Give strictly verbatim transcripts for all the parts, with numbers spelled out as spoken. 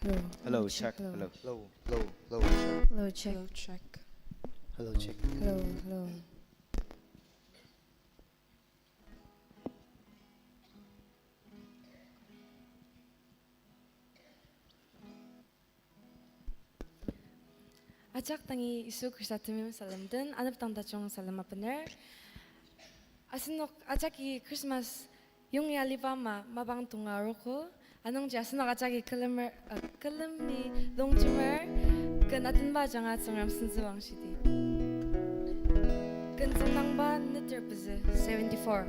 Hello, hello, check, hello. Hello, hello, hello, check. Hello, check. Hello, check. Hello, hello. Ajak dangi Yisu Khrista temeim salem den, anepdang tajung salem abener. Asenok ajaki Christmas yongya aliba ama mapang tonga arogo. Anungji asenok ajaki külemer, uh, külemi longjemer, ken atenba ajanga Tsüngrem sentsüwangshidi. Ken züngdangba neter pezü seventy-four.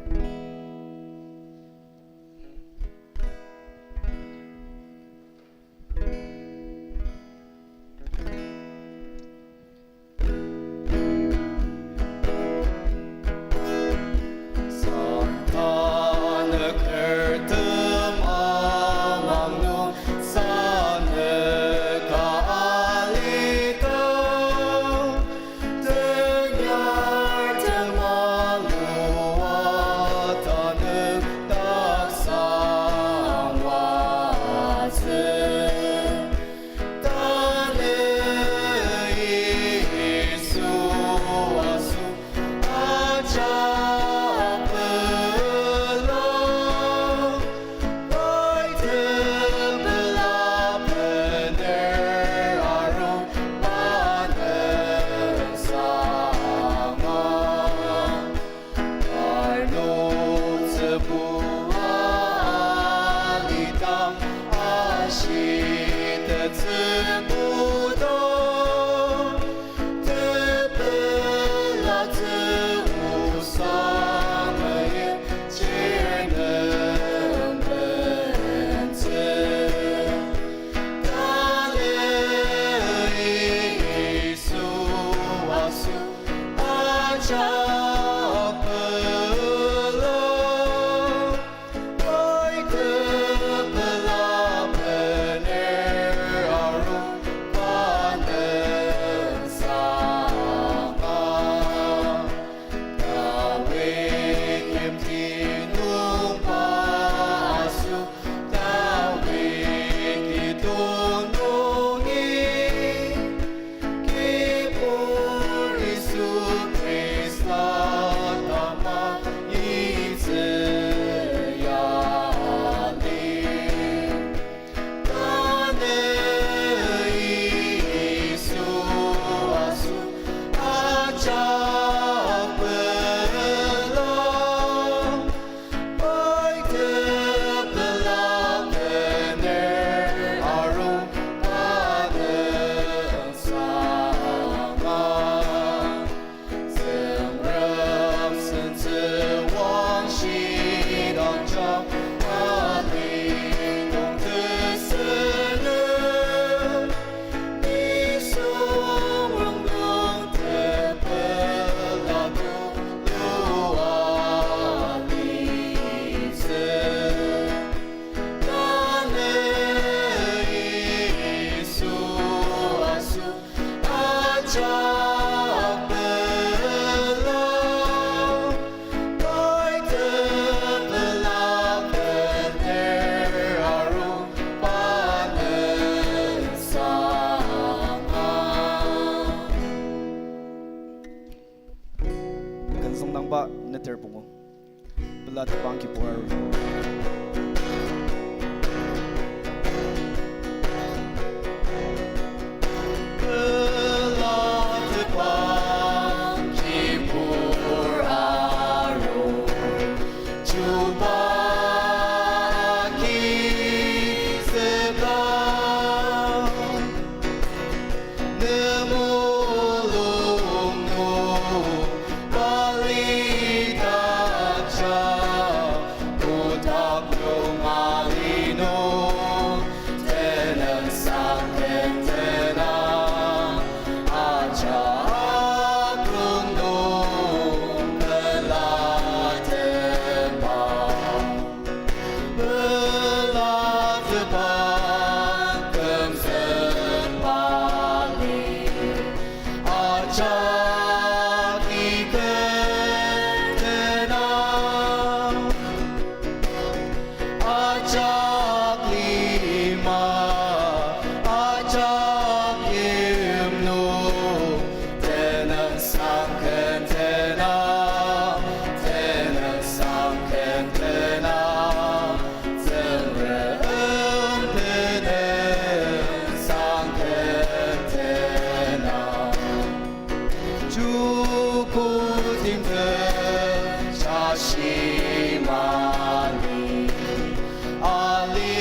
Satan akürtem amang nung sanüka alita, tenyar temang lua tanü taksang watsü. Tanü Yisu asoshi ajak pela, pai tepela bener arung pa nüngsanga. Parnok tsübua alidang ashitettsü putu, tepelatsü osang meyip chir nem bentsü. Tanü Yisu asoshi ajak pela, pai tepela bener arung pa nüngsanga. Dawid yimti nungba asoshi, Dawid kidong nungi, Kibur Yisu Khrista tamang itsüya lir. Tanü Yisu asoshi ajak pela, pai tepela bener arung pa nüngsanga. Tsüngrem sentsüwangshi dang jang ali nung tesünü, nisung rongnung tepela tulua litsü. Tanü Yisu asoshi ajak pela, pai tepela bener arung pa nüngsanga. Ken züngdangba neter pungu. Pelatepang Kibur. Pelatepang Kibur arung, chuba agizüka. Ne mulung nung bali dakja, o Shimali, ali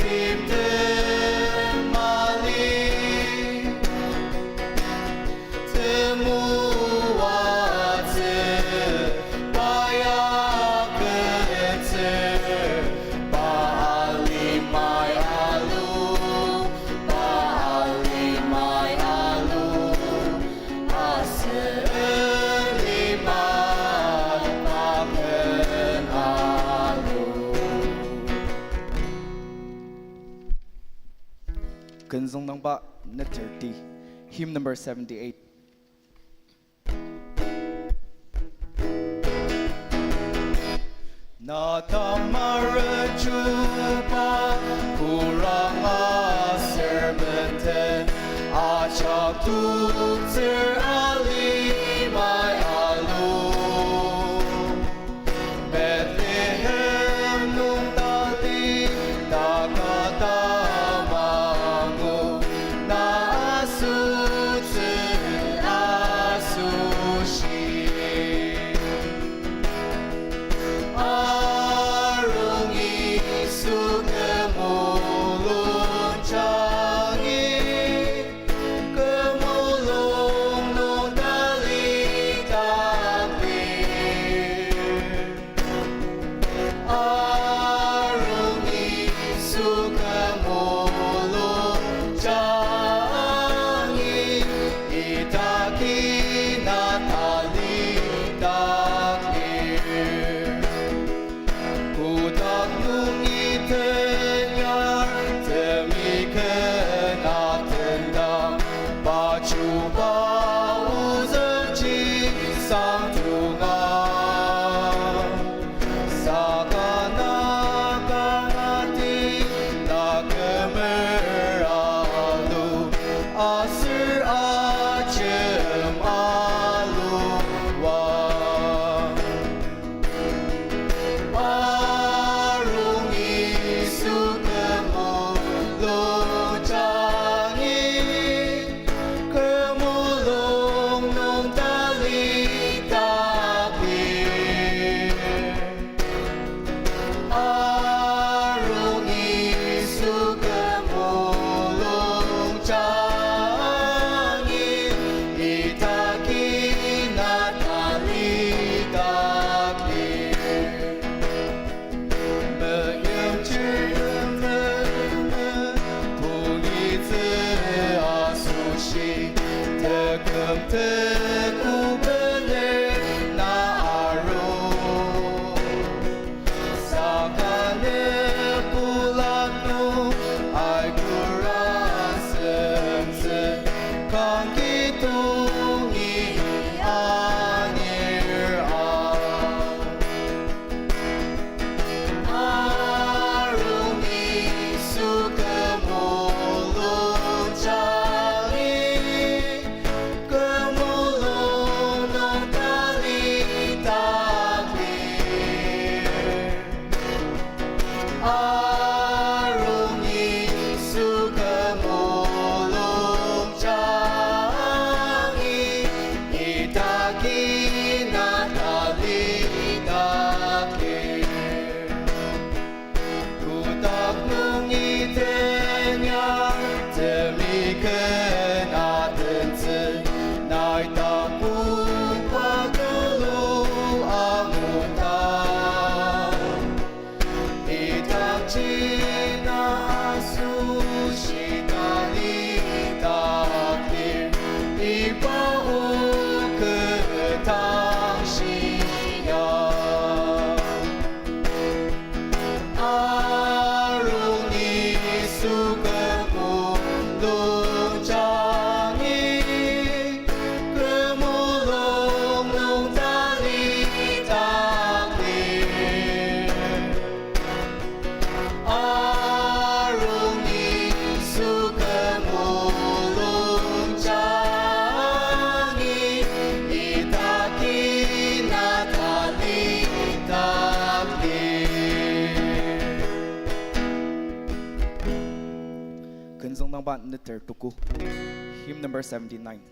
timtem ali, temoatsü, pa ya ketsür, pa alimai alu, pa alimai alu. Aser lima pa ken alu. Ken züngdangba neter ti, hymn number seventy-eight. Na tamaren chuba kurang aser menten, ajak toktsür alimai alu. Bethlehem nung tali taka tamangu, na asoshi. Arung Yisu kü mulung jangi, kü mulung nung tali taklir. Arung Yisu kü mulung jangi, idaki na tali taklir. Kotak nungi tenyar temi ken atendang, pa chuba ozüng chisang junga. Saka na kangati na kümer alu, aser ajem alua. Arung Yisu kü mulung jangi, kü mulung nung tali taklir. Arung Yisu kü mulung jangi, idaki na tali taklir. Meyimchir yimten pungi tsü asoshi, teküm tekubener na aru. Saka ne pulat nung aikura semtsü, kangki tongi anir a. Arung Yisu kü mulung jangi, kü mulung nung tali taklir. Arung Yisu kü mulung jangi, idaki na tali taklir. Kotak nungi tenyar temi ken atentsü, nai tapuba tulu anguta. Idakji na asoshi tali taklir, iba o kü tang shia. Arung Yisu kü mulung jangi, kü mulung nung tali taklir. Arung Yisu kü mulung jangi, idaki na tali taklir. Ken züngdangba neter tuku. Hymn number seventy-nine.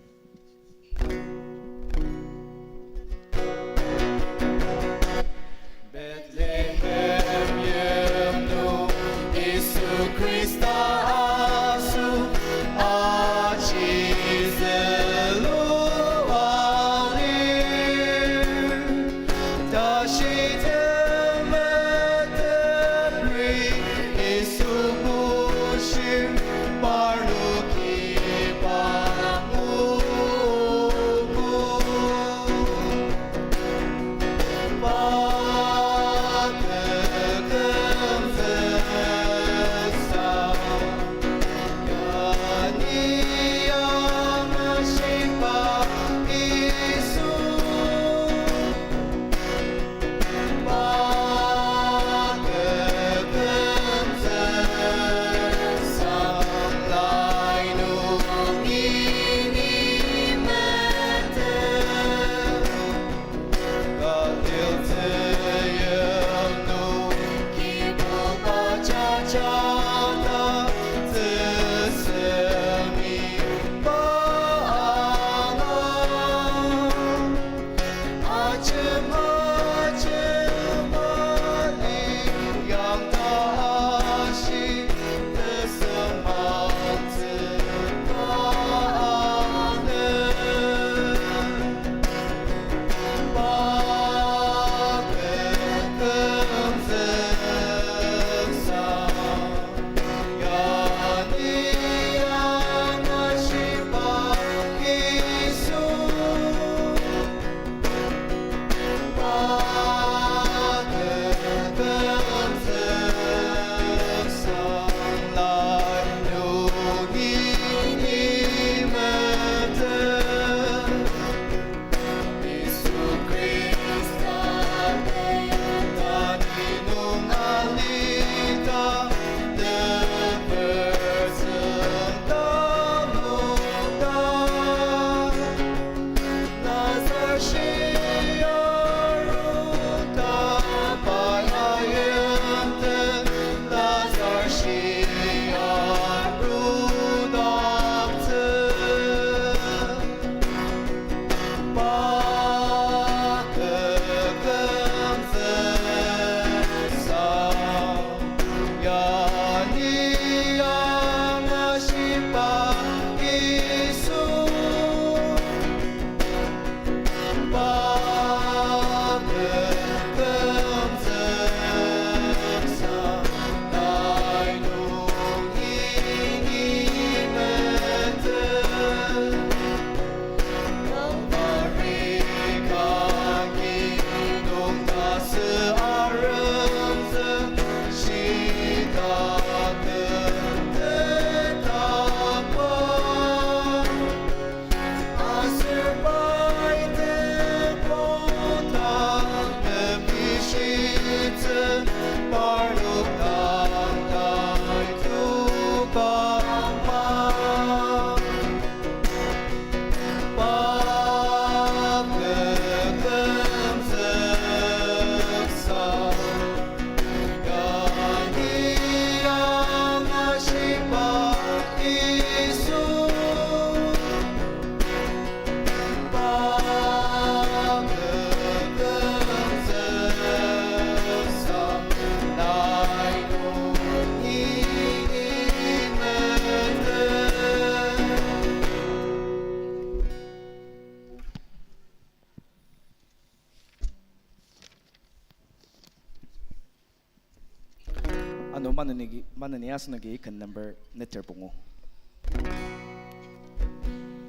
No maneni, maneni asenoki ken number neter pungu.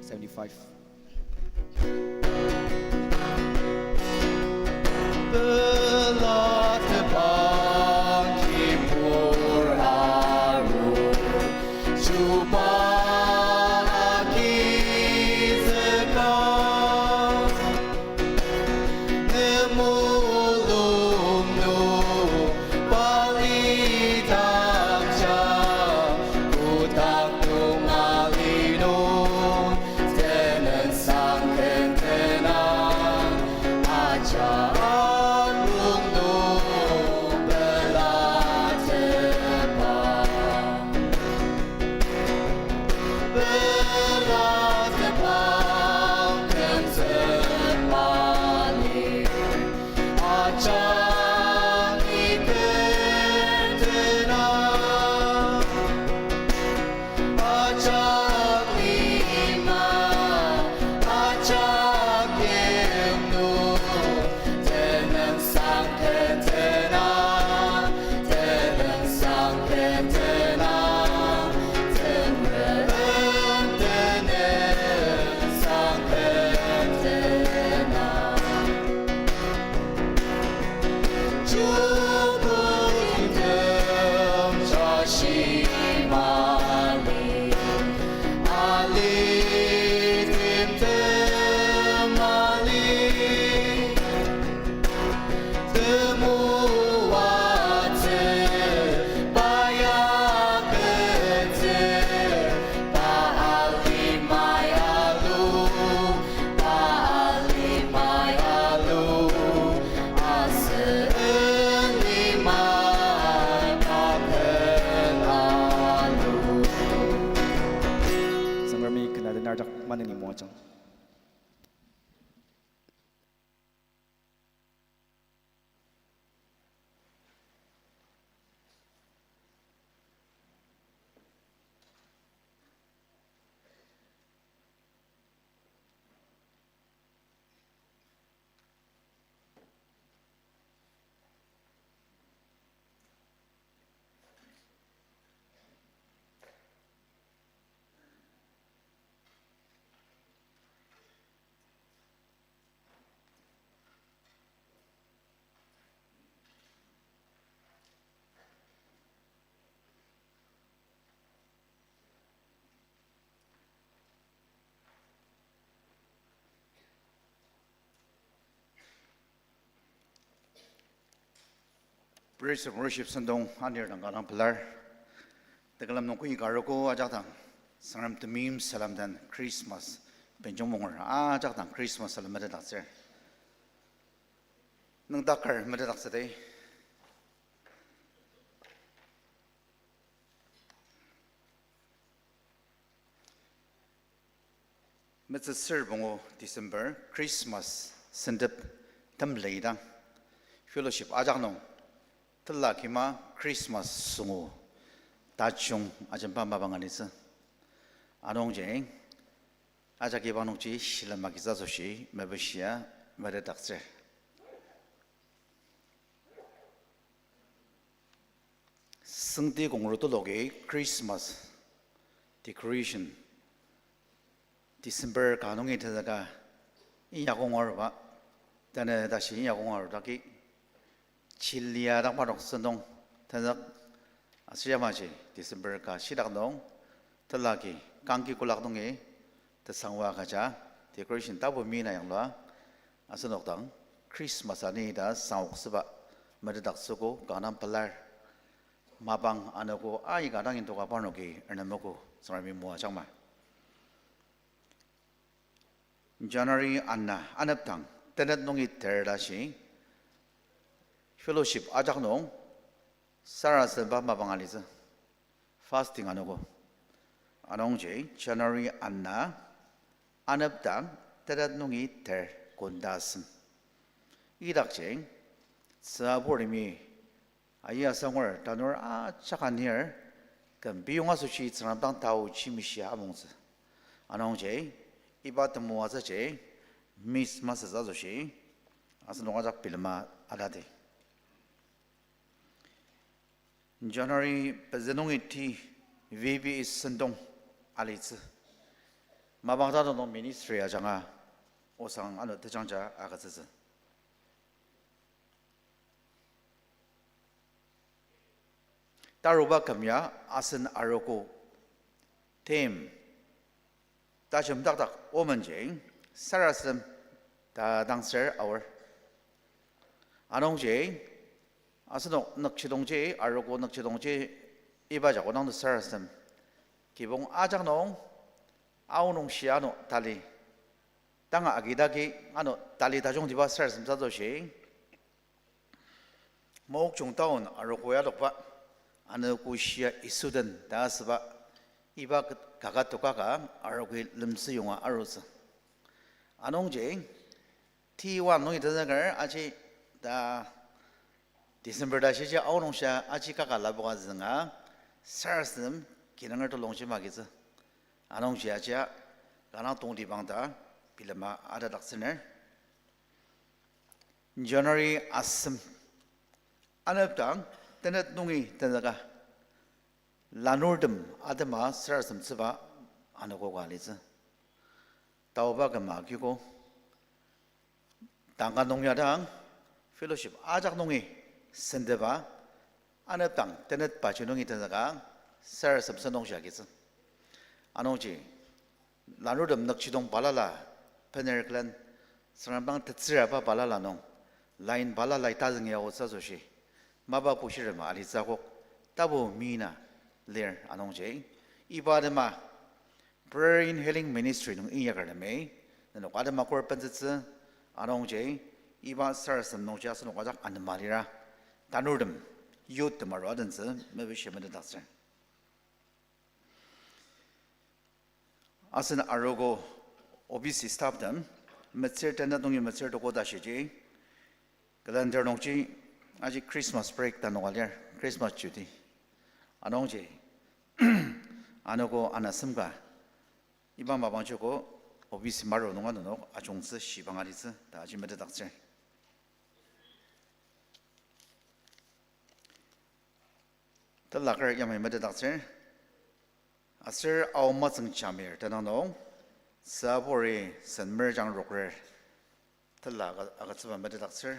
Seventy-five. Belatepang kibur aru, chuba agizüka. Nemulung nung pali dakja, kotak nung ali nung, tenüngsang ken tena, ajak lung nung belatepang. Belatepang kümzükba lir, ajak ikentena, ajak lima, ajak yimnu, tenüngsang ken tena, tenüngsang ken tena, Tsüngrem tenüngsang ken tena. Chuba timtem jashi mali, ali timtem mali. Temoatsü, pa ya ketsü, pa alimai alu, pa alimai alu, asen limai pa ken alu. Tsüngremi ken adenardak maneni moajang. Praise and worship sentong anir dang kanga pelar. Tekülem nung kü ka arogo ajak dang Tsüngrem temeim salem den Christmas benjong monger ajak dang Christmas salem metetdaktsür. Nüngdaker metetdaktsüdi. Metsütsür pungu December Christmas sentep temlidang fellowship ajak nung tela kima Christmas sungu tajung ajemba mapang alitsü. Anungji ajak iba nungji shilem agitsü asoshi mepishia metetdaktsür. Süngti kongru tuluki Christmas decoration December ka nungi tenzüka inyakong aruba, tanü tashi inyakong arudaki, chilia dak parnok sentong tenzük aser yamaji December ka shitak nung telaki kangki kolak nungi tesangwa kaja decoration tapu mina yanglua asenok dang Christmas ani ta sangoktsüba metetdaktsüogo kanga pelar. Mapang anogo aika dang indoka parnoki ernemogo Tsüngremi moajangma. January ana anepdang tenet nungi ter tashi fellowship ajak nung sarasademba mapang alitsü. Fasting anogo. Anungji January ana anepdang tenet nungi ter kunda asem. Idakji tsüaburtemi ayi asangur tanur ajak anir küm biyong asoshi Tsüngrem dang taochi mishia amongtsü. Anungji iba temoatsüji miss masütsü asoshi asenok ajak bilema atadi. January pezü nungi ti V B S sentong alitsü. Mapang ta nung ministry ajanga osang ano tejangja agütsütsü. Taruba küm ya asen arogo theme tajemdakdak omenji sarasadem ta dangser aor. Anungji asenok nükjidongji, arogo nükjidongji iba jako dang sarasadem kibong ajak nung aonung shia ano tali tanga agidagi ano tali tajungtiba sarasadem asoshi Mokokchung town arogo ya adokba, anogo shia Yisu den ta asüba, iba kaka tokaka arogoi lemsü yonga arutsü. Anungji, T one nungi tenzüker aji ta December ta shiji aonung shia aji kaka lapoka zünga, sarasadem kinunger telongji magitsü. Anungji ajia kanga tongtibang ta bilema atadaktsüner. January asem, anepdang tenet nungi tenzüka lanurtem atema sarasademtsüba anogo ka alitsü. Taoba küma akiko, tangka nung ya dang fellowship ajak nungi sendeba, anepdang tenet paji nungi tenzüka sarasadem sentongji agitsü. Anungji lanurtem nükjidong balala bener külen, Tsüngrem dang tetsüraba balala nung, line balala itazüng ya otsü asoshi, mapa bushirtem alitsü akok, tapu mina lir anungji, iba atema Prayer in Healing Ministry nung inyakertemi, nenok atema kor bentsütsü, anungji, iba sarasadem nungji asenok ajak anema lira, tanurtem, youth tem aru adentsü mepishi metetdaktsür. Asen arogo O B C staff tem, metsür tenet nungi metsür toko ta shiji, calendar nungji aji Christmas break ta nunga lir, Christmas chuti. Anungji, anogo ana semka, iba mapang joko O B C maru nunga nenok ajungtsü shibang alitsü ta aji metetdaktsür. Telaker yamai metetdaktsür. Aser Ao Matsüng Jamir tenüng nung, Tsüburi Senmerjang Rokrer tela aga-, agütsüba metetdaktsür.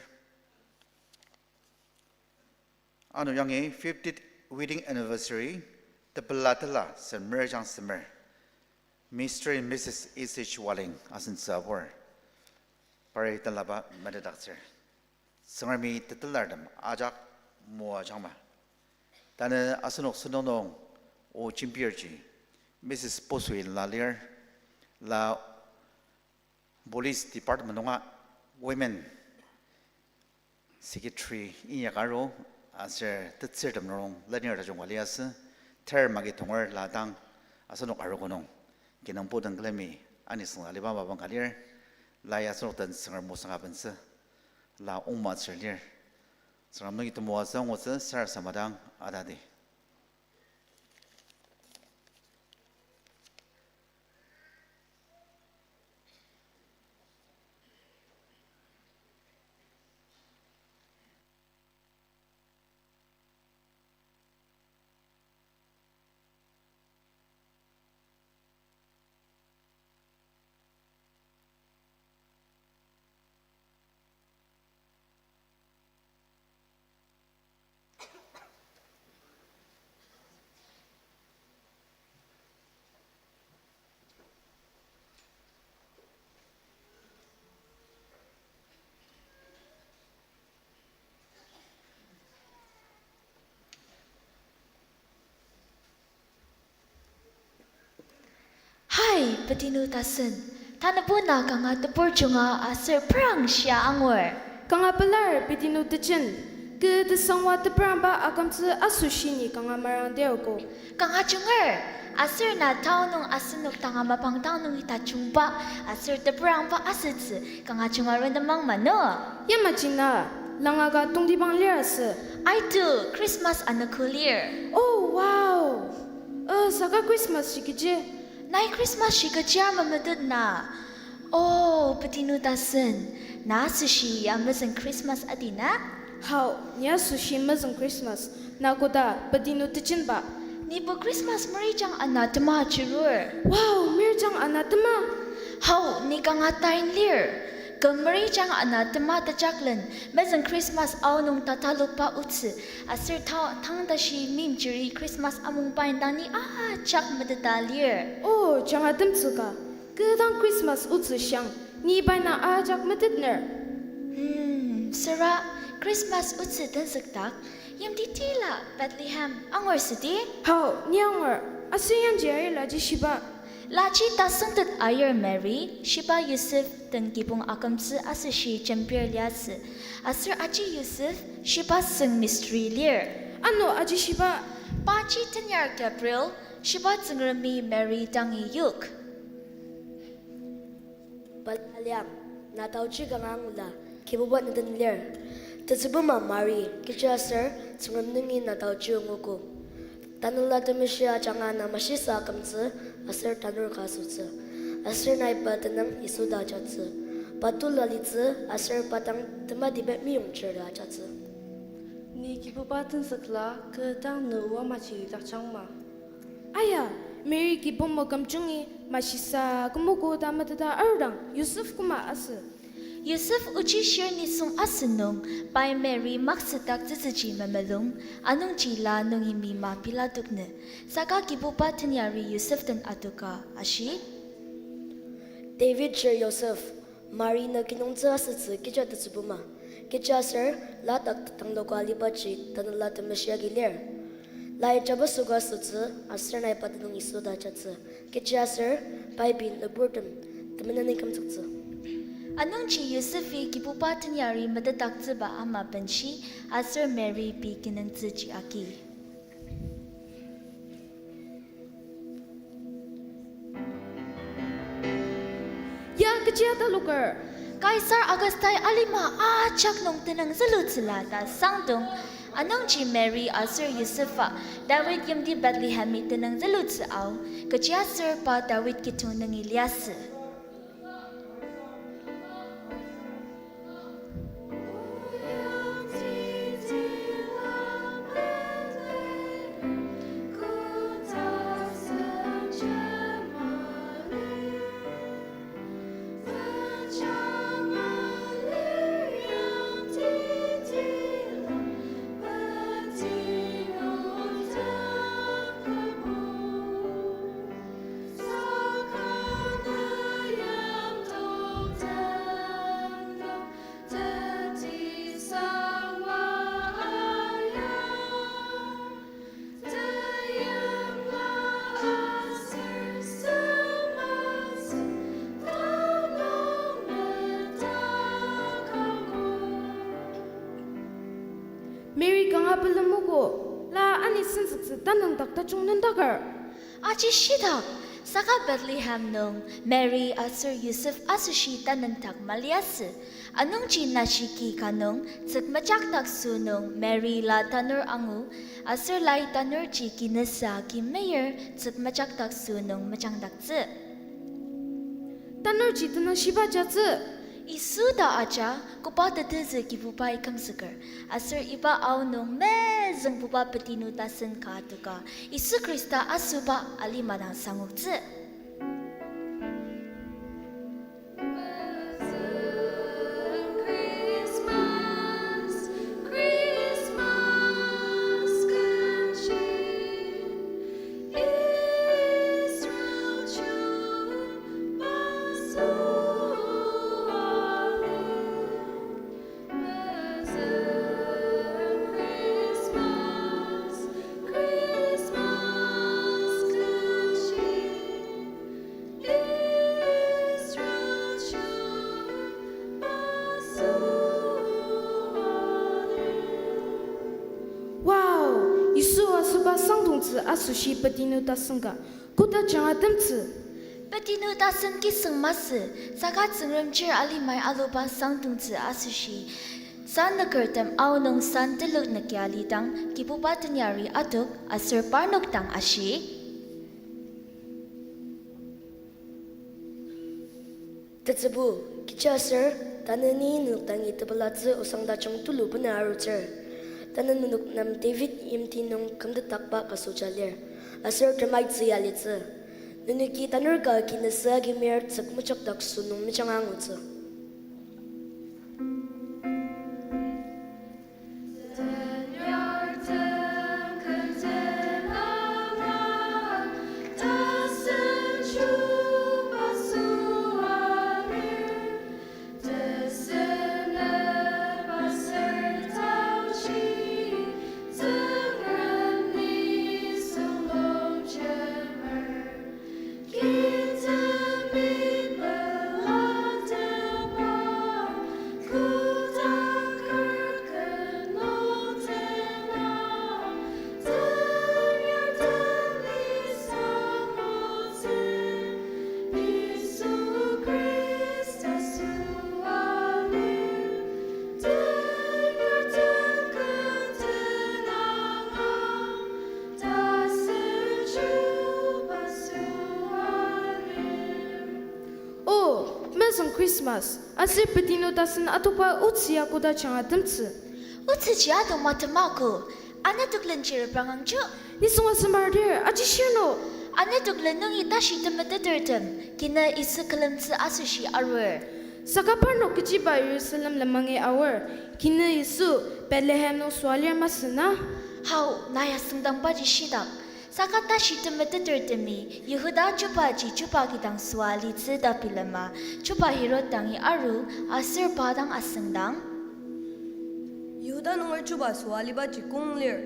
Ano yangi fiftieth wedding anniversary, tepela tela Senmerjang Semer, Mister and Missus E C H Waling asen Tsübur, pari telaba metetdaktsür. Tsüngremi tetelartem ajak moajangma. Tanü asenok sentong nung o jembirji Missus Posui la lir, la Police Department nunga Women Secretary inyaka aru, aser tetsürtem nung lenir tajung ka liasü, ter magi tonger la dang asenok arogo nung kinungpo den külemi anisüngla aliba mapang ka lir, lai asenok den Tsüngrem osang abentsü, la ongmatsür lir. Tsüngrem nungi temoatsü angutsü sarasadema dang atadi. Hi, Petinu tasen. Tanübo na kanga tebur junga aser prang shia angur. Kanga pelar Petinu tejen. Kü tesangwa teprangba akümtsü asoshi ni kanga merangdir ogo. Kanga junger, aser na town nung asenok tanga mapang town nungi tajungba aser teprangba asütsü kanga junga renemang mano. Yamaji na, langa ka tongtibang lir asü. Aitu, Christmas anogo lir. Oh, wow! Uh, saka Christmas shi kechi? Nai Christmas shi kechi ar memetet na. Oh, Petinu tasen, na asoshi ya mezüng Christmas adi na? Hao, ni asoshi mezüng Christmas, na koda petinu tejenba? Nibo Christmas merijang ana tema chirur. Wow, merijang ana tema? Hao, ni kanga tain lir. Kü merijang ana tema tejaklen, mezüng Christmas aonung tatalokba otsü, aser ta tang tashi meimchiri Christmas amungba indang ni ajak meteta lir. O, jangatemtsü ka. Kü dang Christmas otsü shiang, ni pai na ajak metetner. Hmm, süra Christmas otsü tenzükdak, yimti tila Bethlehem angur südi? Hao, ni angur. Aser yangji air laji shiba? Laji tasüngtet ayir Mary, shiba Yosef den kibong akümtsü asoshi jembir liasü. Aser aji Yosef, shiba süng mistri lir. Ano aji shiba? Paji tenyar Gabriel, shiba Tsüngremi Mary dangi yok. Balaliang, na taoji kanga angula, Kibuba neden lir. Tetsübuma Mari, kechiaser Tsüngrem nungi na taoji ongogo. Tanela Temeshi ajanga na mashisa akümtsü, aser tanur ka asütsü. Aser nai pa tenüng Yisu ta ajatsü. Pa tulu alitsü, aser pa dang tematiba meyongchir ta ajatsü. Ni Kibuba tenzükla, kü dang ne o amaji dakjangma? Aya, Mary kibong makümjungi mashisa kümogo ta meteta arudang Yosef küma asü. Yosef ochi shir nisung asünung, pai Mary maksüdak tsütsüji memulung, anungji la nungi mima pilatoknü. Saka Kibuba tenyari Yosef den adoka, ashi: David chir Yosef, Mari na kinungtsü asütsü kecha tetsübuma. Kechiaser la dak tangloka alibaji Tanela Temeshi agi lir. Lai jabaso ka asütsü, aser nai pa tenüng Yisu ta ajatsü. Kechiaser pai pei nüburtem temeneni kümzüktsü. Anungji Yosefi Kibuba tenyari metetdaktsüba ama benshi, aser Mary pei kinungtsüji agi. Ya kechi ataloker? Kaisar Augustai alima ajak nung tenüng zülutsüla ta sangdong. Anungji Mary aser Yosefa David yimti Bethlehemi tenüng zülutsü ao, kechiaser pa David kidong nungi liasü. Mary kanga pelemogo, la ani senzüktsü tanüngdak tajung nüngdaker. Aji shitak, saka Bethlehem nung Mary aser Yosef asoshi tanüngdak maliasü. Anungji nashiki ka nung tsükmejakdak sü nung Mary la tanur angu, aser lai tanurji kinüsa ki meyir tsükmejakdak sü nung mejangdaktsü. Tanurji tenüng shiba jatsü? Yisu ta aja, koba tetezü Kibubai kümzüker. Aser iba aonung mezüngbuba petinu tasen ka adoka, Yisu Khrista asüba alima dang sangoktsü. Wow! Yisu asüba sangdongtsü asoshi petinu tasen ka, koda jangatemtsü. Petinu tasen kisüng masü, saka Tsüngrem chir alimai aluba sangdongtsü asoshi, san nükertem aonung san telok nükjia alidang, Kibuba tenyari adok aser parnok dang ashi. Tetsübu, kechiaser Tanü ni nenok dangi tepelatsü osang tajung tulu bena arutsür. Tanü nenok nem David yimti nung kümtetdakba kasoja lir, aser temaitsü ya litsü. Nenoki tanur ka kinüsü agi mir tsükmejak dak sünung mejanga angutsü. O, mezüng Christmas, aser petinu tasen atokba otsü ya koda jangatemtsü. Otsüji atong matemaku, anetoklenji reprangangjo. Nisung asemardir, aji shirno. Anetoklen nungi tashi temetetertem, kinü Yisu külemtsü asoshi arur. Saka parnok kechiba Jerusalem lemangi aor, kinü Yisu Bethlehem nung süa lir masü na? Hau, na ya süngdangbaji shitak. Saka tashi temetetertemi Yihuda chubaji chuba kidang süa alitsü ta bilema, chuba Herod dangi aru, aser pa dang asüngdang, Yihuda nunger chuba süa alibaji kong lir.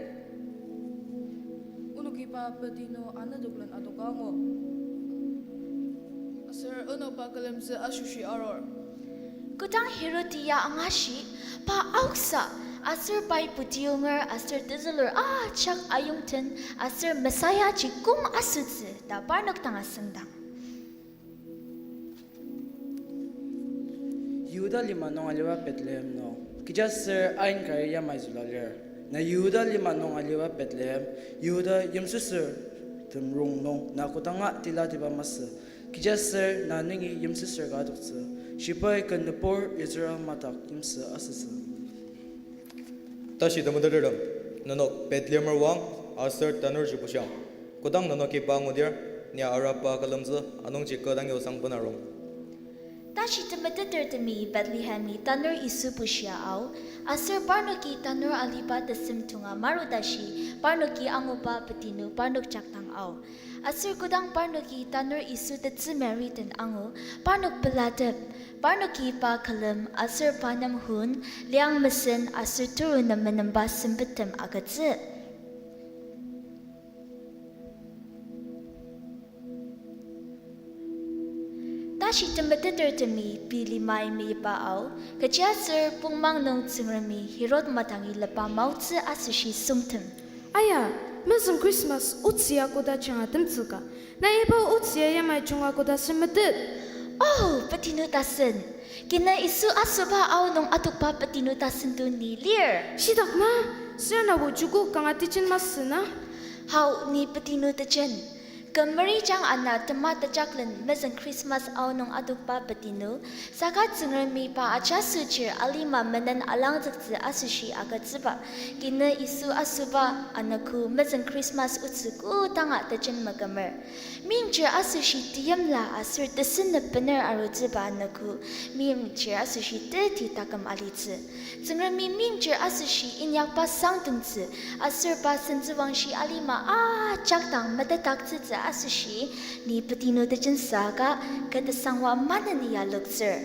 Onoki pa petinu anetoklen adoka angu, aser ano pa külemtsü asoshi arur. Kodang Herodi ya angashi, pa aoksa, aser pai putiunger aser tezülur ajak ayongten aser Messiahji kong asütsü ta parnok dang asüngdang, Yihuda lima nung aliba Bethlehem nung, kechiaser ain kari yamai züla lir. Na Yihuda lima nung aliba Bethlehem, Yihuda yimsüsürtem rongnung na kodanga tilatiba masü, kechiaser na nungi yimsüsür ka adoktsü, shibai ken nübur Israel madak yimsü asütsü. Tashi temetetertem, nenok Bethlehemer oang, aser tanurji bushiang. Kodang nenoki pa angudir, ni araba külemtsü, anungji kü dangi osang bena arung. Tashi temetetertemi Bethlehemi tanur Yisu bushia ao, aser parnoki tanur aliba tesem tonga maru tashi, parnoki anguba petinu parnok jakdang ao. Aser kodang parnoki tanur Yisu tetsü Mary den angu, parnok pelatep, parnoki pa külem aser pa nem hun, liang mesen aser teru nem menemba sempettem agütsü. Tashi temetetertemi pei limai meyipa ao, kechiaser pongmang nung Tsüngremi Herod madangi lepa maotsü asoshi süngtem. Aya, mezüng Christmas otsü ya koda jangatemtsü ka, na iba otsü ya yamai junga koda semetet? Oh, petinu tasen. Kinü Yisu asüba ao nung adokba petinu tasen to ni lir. Shitak na, sür nabo joko kanga tejen masü na? Hau, ni petinu tejen. Kü merijang ana tema tejaklen mezüng Christmas ao nung adokba petinu, saka Tsüngremi pa ajaso chir alima menen alangzüktsü asoshi agütsüba. Kinü Yisu asüba anogo mezüng Christmas otsü kodanga tejen makümer. Meimchir asoshi teyimla aser tesünep bener arutsüba anogo, meimchir asoshi teti taküm alitsü. Tsüngremi meimchir asoshi inyakba sangdongtsü, aser pa sentsüwangshi alima ajak dang metetdaktsütsü asoshi, ni petinu tejen saka, kü tesangwa maneni ya loktsür.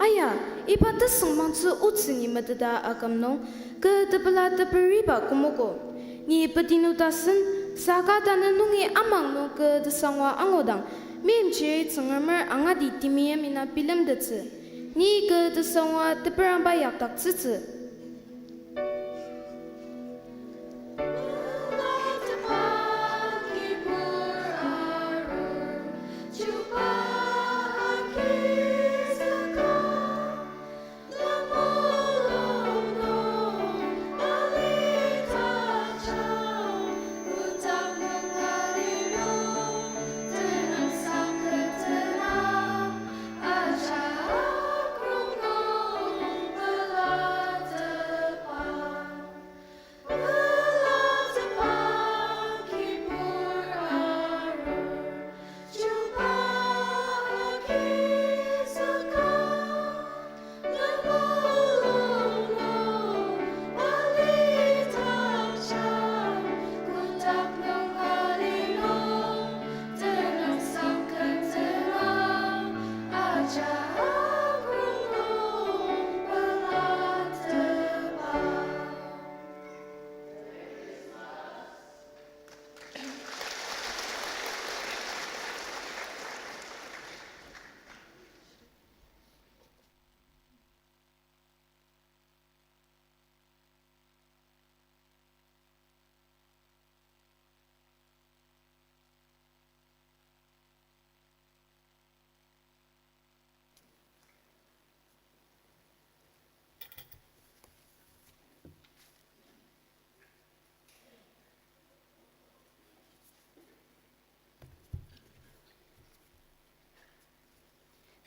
Aya, iba tesüngmangtsü otsü ni meteta aküm nung, kü tepela teperiba kümogo. Ni petinu tasen, saka tanü nungi amang nung kü tesangwa angudang, meimchiri Tsüngremer angati temeim ina bilemtettsü. Ni kü tesangwa teperangba yakdaktsütsü.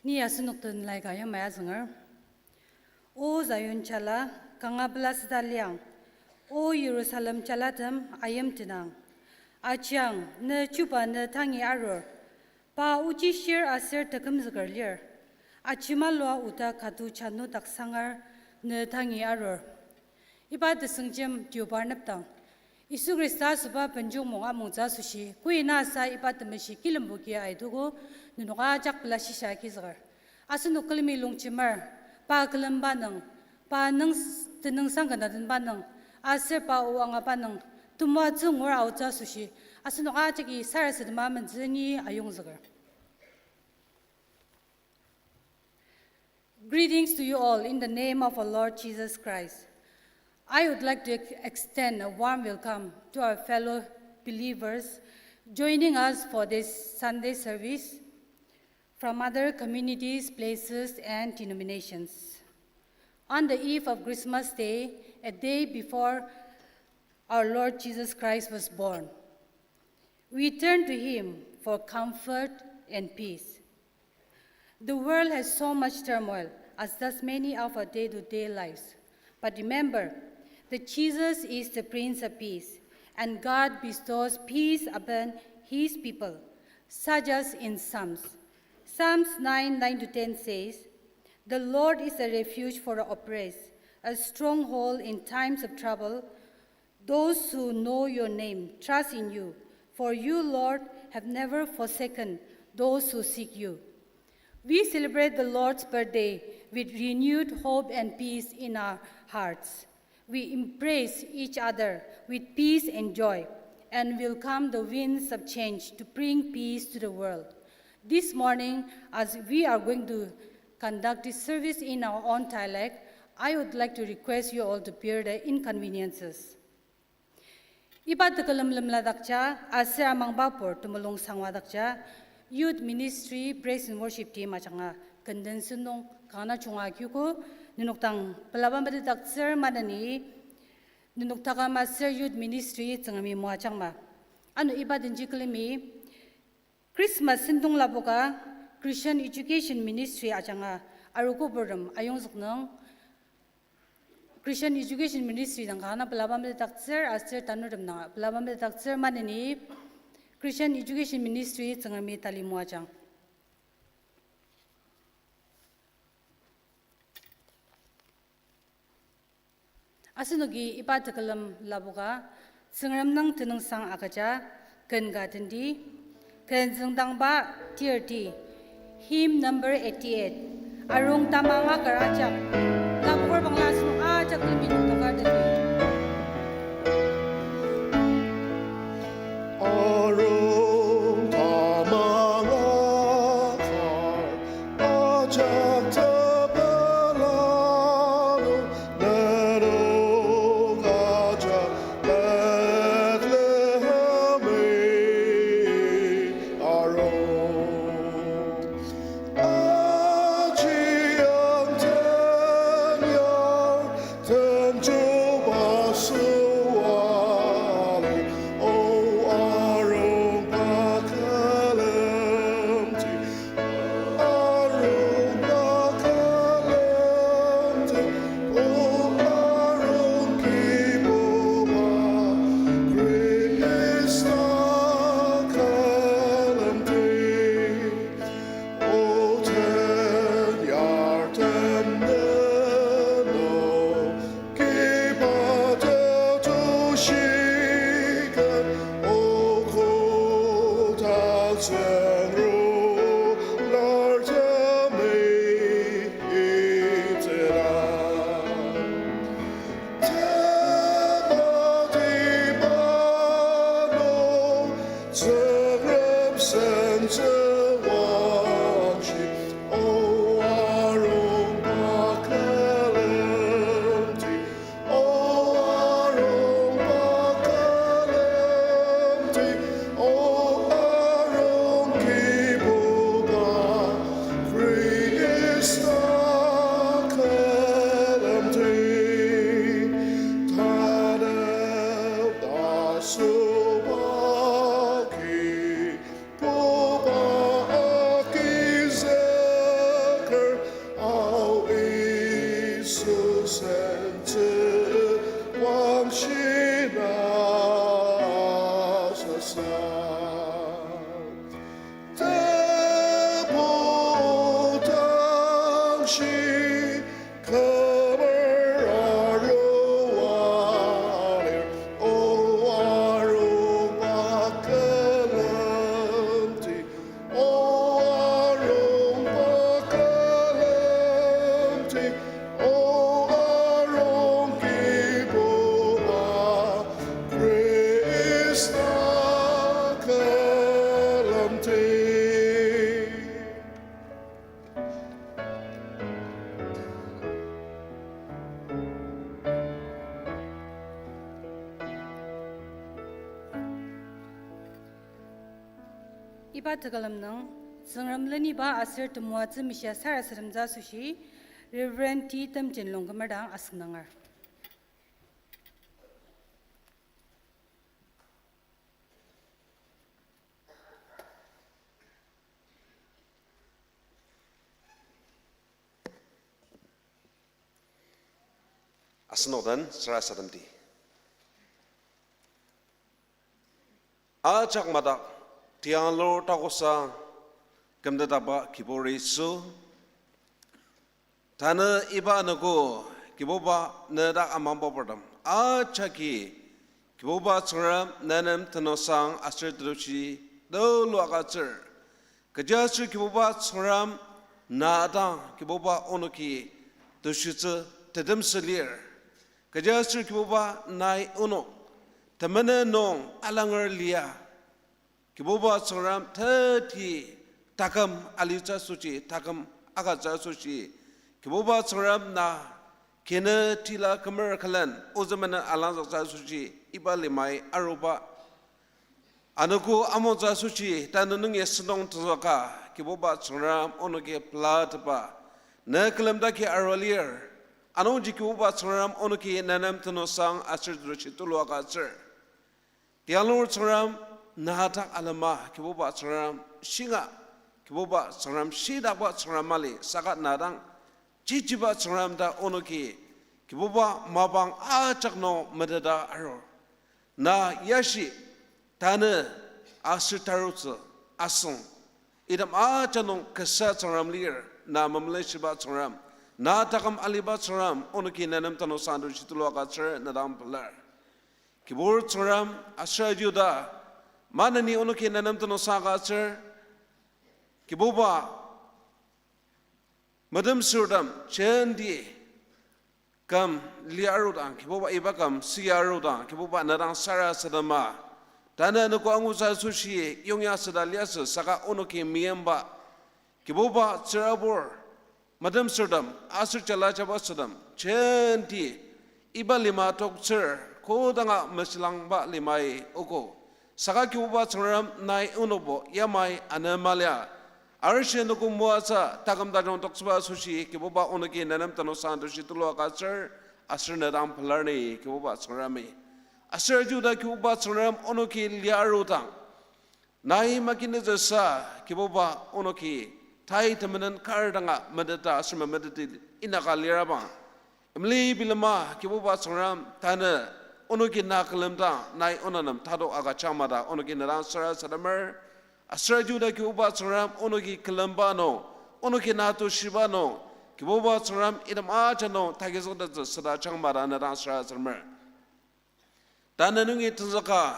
Ni asenok den laika yamai azünger. O Zion jala, kanga pela süda liang. O Jerusalem jalatem, ayim tenang. Ajiang, ne chuba ne tangi arur. Pa ochi shir aser tekümzüker lir. Ajemalua oda katu jano daksangar ne tangi arur. Iba tesüngjem tiobar nepdang, Yisu Khrista süba benjung mung amungtsü asoshi, koi nasa iba temeshi kilembo ki aitogo, nenok ajak pela shisha kizüker. Asenok külemi longjemer, pa külemba nung, pa nung s-, tenüngsang kena denba nung, aser pa o angaba nung, temoatsü ngur aotsü asoshi, asenok ajaki sarasadema menzüni ayongzüker. Greetings to you all in the name of our Lord Jesus Christ. I would like to ex-, extend a warm welcome to our fellow believers joining us for this Sunday service from other communities, places, and denominations. On the eve of Christmas Day, a day before our Lord Jesus Christ was born, we turn to Him for comfort and peace. The world has so much turmoil, as does many of our day-to-day lives. But remember that Jesus is the Prince of Peace, and God bestows peace upon His people, such as in Psalms. Psalms nine, nine to ten says, "The Lord is a refuge for the oppressed, a stronghold in times of trouble. Those who know your name trust in you, for you, Lord, have never forsaken those who seek you." We celebrate the Lord's birthday with renewed hope and peace in our hearts. We embrace each other with peace and joy and welcome the winds of change to bring peace to the world. This morning, as we are going to conduct this service in our own dialect, I would like to request you all to bear the inconveniences. Iba tekülem lemladakja, aser amangba pur temulung sangwadakja, Youth Ministry, Praise and Worship Team ajanga, kenden sentong kanga junga kiogo, nenok dang pelaba metetdaktsür maneni, nenok takam aser Youth Ministry Tsüngremi moajangma. Ano iba denji külemi, Christmas sentong lapoka Christian Education Ministry ajanga arogo purtem ayongzük nung Christian Education Ministry dang kanga pelaba metetdaktsür aser tanurtem dang pelaba metetdaktsür maneni Christian Education Ministry Tsüngremi tali moajang. Asenoki iba tekülem lapoka, Tsüngrem nung tenüngsang agüja, ken ka tendi, ken züngdangba tirti, hymn number eighty-eight, Arung Tamang Akar Ajak, lapoker bangla asenok ajak lemi nokdaka tendi. Arung tamang akar ajak tepela nung nenok ajak Bethlehemi arung. Aji ang tenyar tenju Iba tekülem nung, Tsüngrem leniba aser temoatsü mishia sarasademtsü asoshi, Reverend T Temjen Longkumer dang asüngdanger. Asenok den sarasademdi. Ajak madak tianglur takosa kümtetaba Kibur Yisu, tanü iba anogo Kibuba ne dak amangba purtem ajaki Kibuba Tsüngrem ne nem tenüngsang aser tetushi tulu agütsür. Kechiaser Kibuba Tsüngrem na dang Kibuba onoki tushitsü tetemsü lir. Kechiaser Kibuba nai onok temenen nung alanger lia Kibuba Tsüngrem teti taküm alitsü asoshi, taküm agütsü asoshi, Kibuba Tsüngrem na kinü tila kümer külen ozü menen alangzüktsü asoshi iba limai aruba anogo amongtsü asoshi tanü nungi sentong tenzüka, Kibuba Tsüngrem onoki pelatepa ne külemdaki arua lir. Anungji Kibuba Tsüngrem onoki ne nem tenüngsang aser tetushi tulu agütsür. Tianglur Tsüngrem, na dak alema Kibuba Tsüngrem shinga, Kibuba Tsüngrem shidakba Tsüngrem mali saka na dang chichiba Tsüngrem ta onoki Kibuba mapang ajak nung meteta arur. Na yashi, tanü, aser tarutsü, asüng, item ajak nung kasa Tsüngrem lir, na memelenshiba Tsüngrem, na taküm aliba Tsüngrem, onoki ne nem tenüngsang tetushi tulu agütsür, ne dang pelar. Kibur Tsüngrem, aser ajuda, maneni onoki ne nem tenüngsang agütsür, Kibuba, metemsürtem jenti küm lia arudang, Kibuba iba küm sia arudang, Kibuba ne dang sarasadema. Tanü anogo angutsü asoshi yongya süda liasü saka onoki meyimba. Kibuba tsürabur, metemsürtem, aser jala jabasotem, jenti, iba lima toktsür, kodanga mesülangba limai ogo. Saka Kibuba Tsüngrem nai onokbo yamai anemalia. Arishi anogo moatsü taküm tajung toktsüba asoshi Kibuba onoki ne nem tenüngsang tetushi tulu agütsür aser ne dang pelar ni Kibuba Tsüngremi. Aser ajuda Kibuba Tsüngrem onoki lia arudang, nai makinütsüsa Kibuba onoki tai temenen kar danga meteta aser memeteti inaka lirabang, imli bilema Kibuba Tsüngrem tanü onoki na külemdang nai onok nem tatok agüjang mada onoki ne dang sarasademer. Aser ajuda Kibuba Tsüngrem onoki külemba nung, onoki na tushiba nung, Kibuba Tsüngrem item ajak nung tagizüktettsü süda jang mada ne dang sarasademer. Tanü nungi tenzüka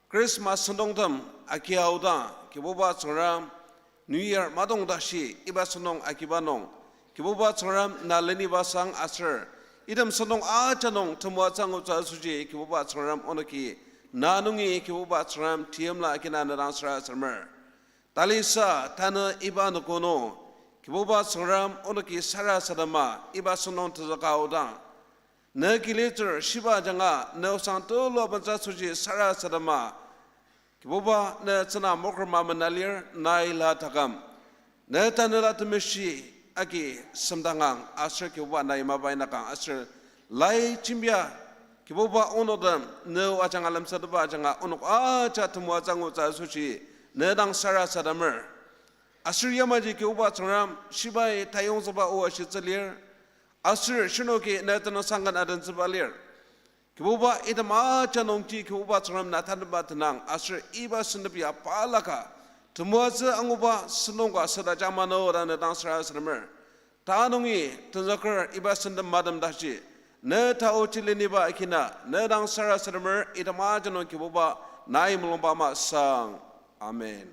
Christmas sentongtem agiaodang, Kibuba Tsüngrem, New Year matong tashi iba sentong agiba nung, Kibuba Tsüngrem na leniba sang aser, item sentong ajak nung temoatsü angutsü asoshi Kibuba Tsüngrem onoki na nungi Kibuba Tsüngrem tiyimla agina ne dang sarasademer. Talisa tanü iba anogo nung, Kibuba Tsüngrem onoki sarasadema iba sentong tenzüka aodang, ne kilitsür shiba ajanga ne osang tulu abentsü asoshi sarasadema. Kibuba ne tsüna mokrema mena lir, nai la taküm. Ne tanela temeshi agi semdangang aser Kibuba nai mapa inakang aser lai jembia Kibuba onoktem ne ajanga lemsatepba ajanga onok ajak temoatsü angutsü asoshi ne dang sarasademer. Aser yamaji Kibuba Tsüngrem shibai tayongzükba o ashitsü lir. Aser shinoki ne tenüngsang ken adentsüba lir. Kibuba item ajak nungji Kibuba Tsüngrem na tanüba tenang aser iba sentep ya balaka temoatsü anguba sentong ka süda jang mano ta ne dang sarasademer. Ta nungi tenzüker iba sentep matem tashi ne taochi leniba agina ne dang sarasademer, item ajak nung Kibuba nai mulungba ama sang. Amen.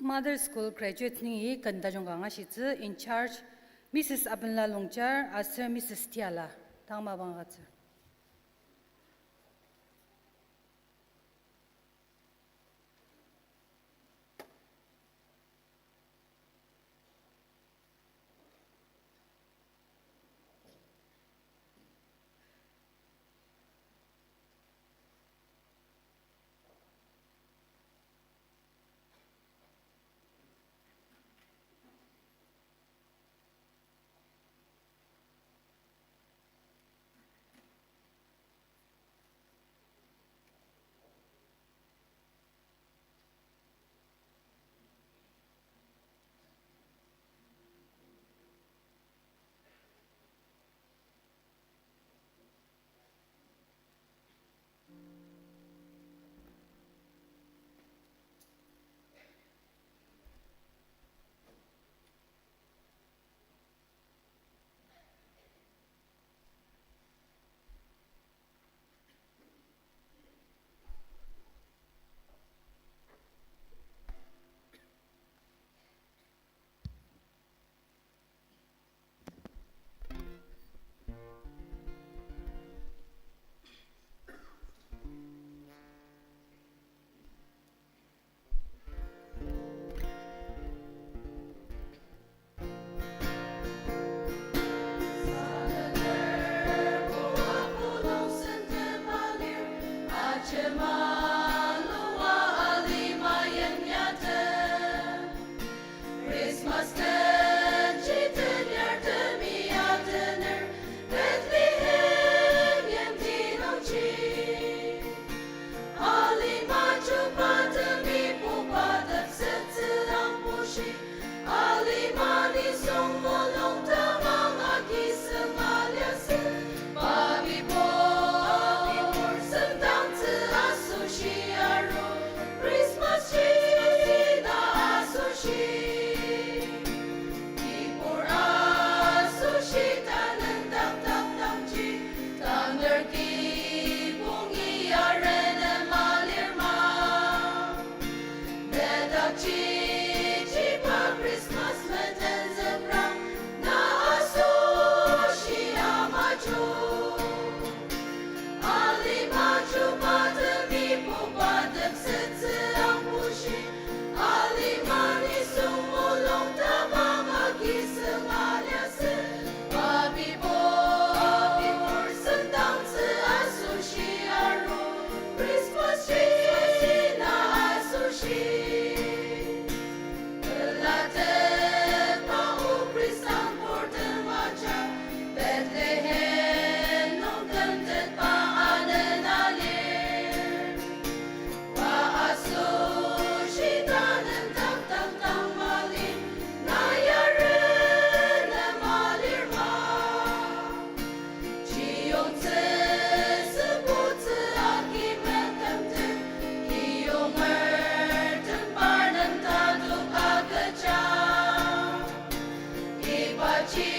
Mother School graduates nungi ken tajung ka angashitsü, in charge Missus Abenla Longchar aser Missus Tiala, tang mapang agütsür. Alima nisung mulung tamang agi seng aliasü, Papibo, Papibo sendangtsü asoshi aru, Christmas ji na asoshi. Kibur asoshi tanendang dangdangji, tangar kibong iya renem alirma. Medak chichiba Christmas meten züprang, na asoshi amajo. Alima chuba temi puba tepsettsü angbushi, alima nisung mulung tamang agi seng aliasü, Papibo, Papibo sendangtsü asoshi aru, Christmas ji na asoshi. Pelatepa o Khristan portem ajak, Bethlehem nung kümtetba anena lir. Pa asoshi tanendang dangdang mali, na ya renem alirma. Chiyongtsü sübutsü agi mekümter, kiyonger tembar nem tatok agüja. Ibaji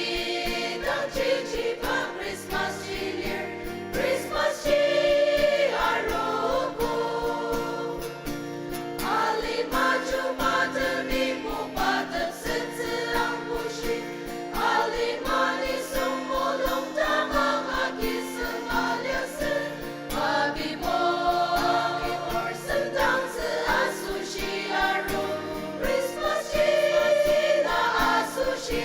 dang chichiba Christmas ji lir, Christmas ji arogo. Alima chuba temi puba tepsettsü angbushi, alima nisung mulung tamang agi seng aliasü, Papibo, Papibo sendangtsü asoshi aru, Christmas ji na asoshi.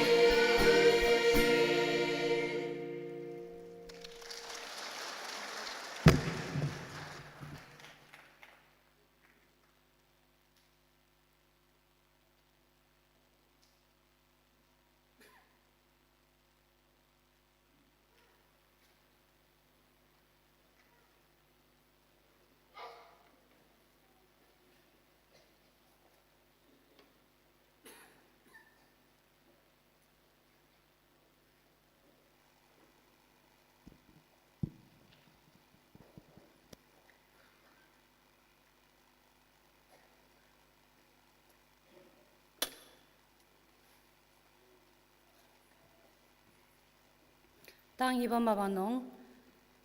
Tang iba mapang nung,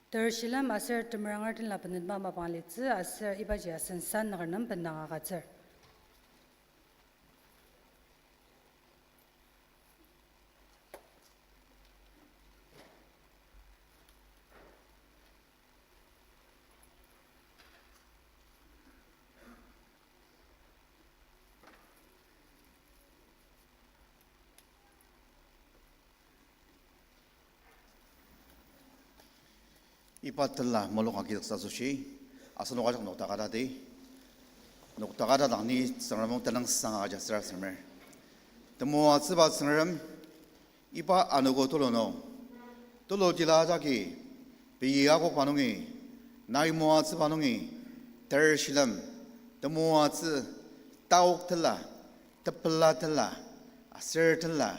ter shilem aser temeranger tenla benetba mapang litsü aser ibaji asen san nüker nem bendang agütsür. Iba tela mulung agizüksa asoshi, asenok ajak noktakatadi, noktakata dang ni Tsüngrem o tenüngsang agüja sarasademer. Temoatsüba Tsüngrem, iba anogo tulu nung, tulu tila jagi, pei akokba nungi, nai moatsüba nungi, ter shilem, temoatsü, taok tela, tepela tela, aser tela,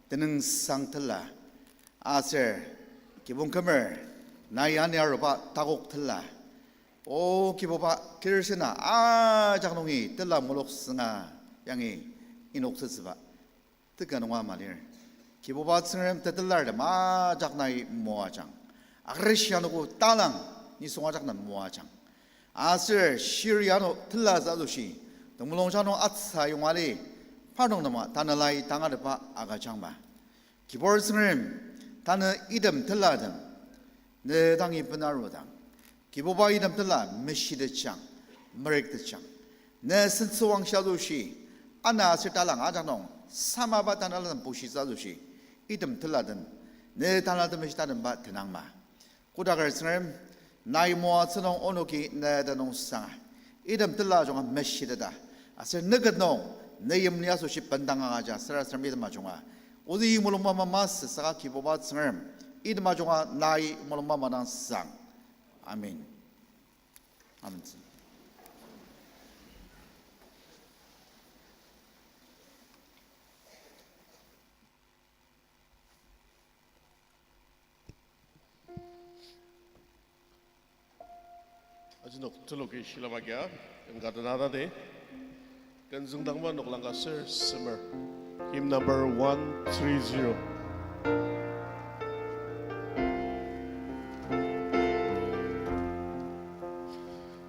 tenüngsang tela, aser kibong kümer, nai ani aruba takok tela, O Kibuba, kirsena ajak nungi tela mulok sünga yangi inoktsütsüba teka nunga ama lir. Kibuba Tsüngrem tetelartem ajak nai moajang. Akrishi anogo talang nisung ajak na moajang. Aser shiri ano tela asoshi, temulungjang nung atsa yonga li, parnok nema tanelai tangatetba agüjangma. Kibur Tsüngrem, tanü item telatem, ne dangi benarudang, Kibuba item tela meshitetjang, merüktetjang. Ne sentsüwangshi asoshi, ana aser talang ajak nung samaba tanelatem bushitsü asoshi, item telatem, ne tanelatem meshitatemba tenangma. Kodaker Tsüngrem, nai moatsü nung onoki ne tenüng sanga, item tela ajunga meshiteta, aser neket nung ne yimli asoshi bendang agüja sarasadem item ajunga odi mulungba ama masü saka Kibuba Tsüngrem, item ajunga nai mulungba ama dang sang. Amen. Amen. Nok teloki shilem agia, ken ka tena tadi. Ken züngdangba noklang ka ser semer. Hymn number one three zero.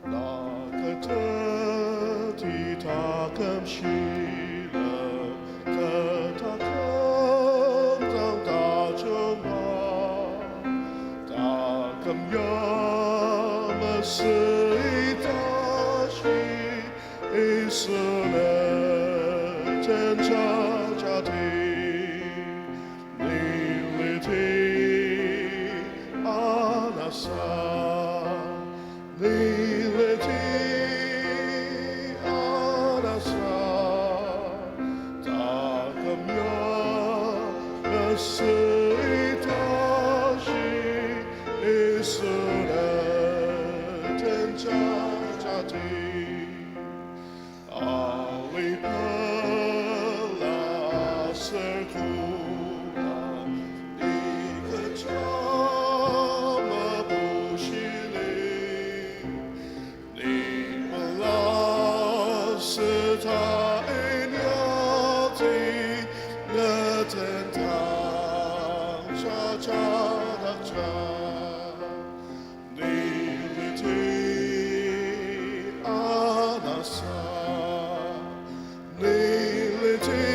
Na kü teti taküm shilem, kü taküm dang tajungba, taküm ya mesüi tashi, Yisu ne tenjajati, ni liti anasa, ni liti anasa, taküm ya mesüi tashi, Yisu ne tenjajati. Alipela aser kola, ni kecha mabushili, ni pela seta inyakti, ne tentang jajadakja. Ni liti anasa, ni liti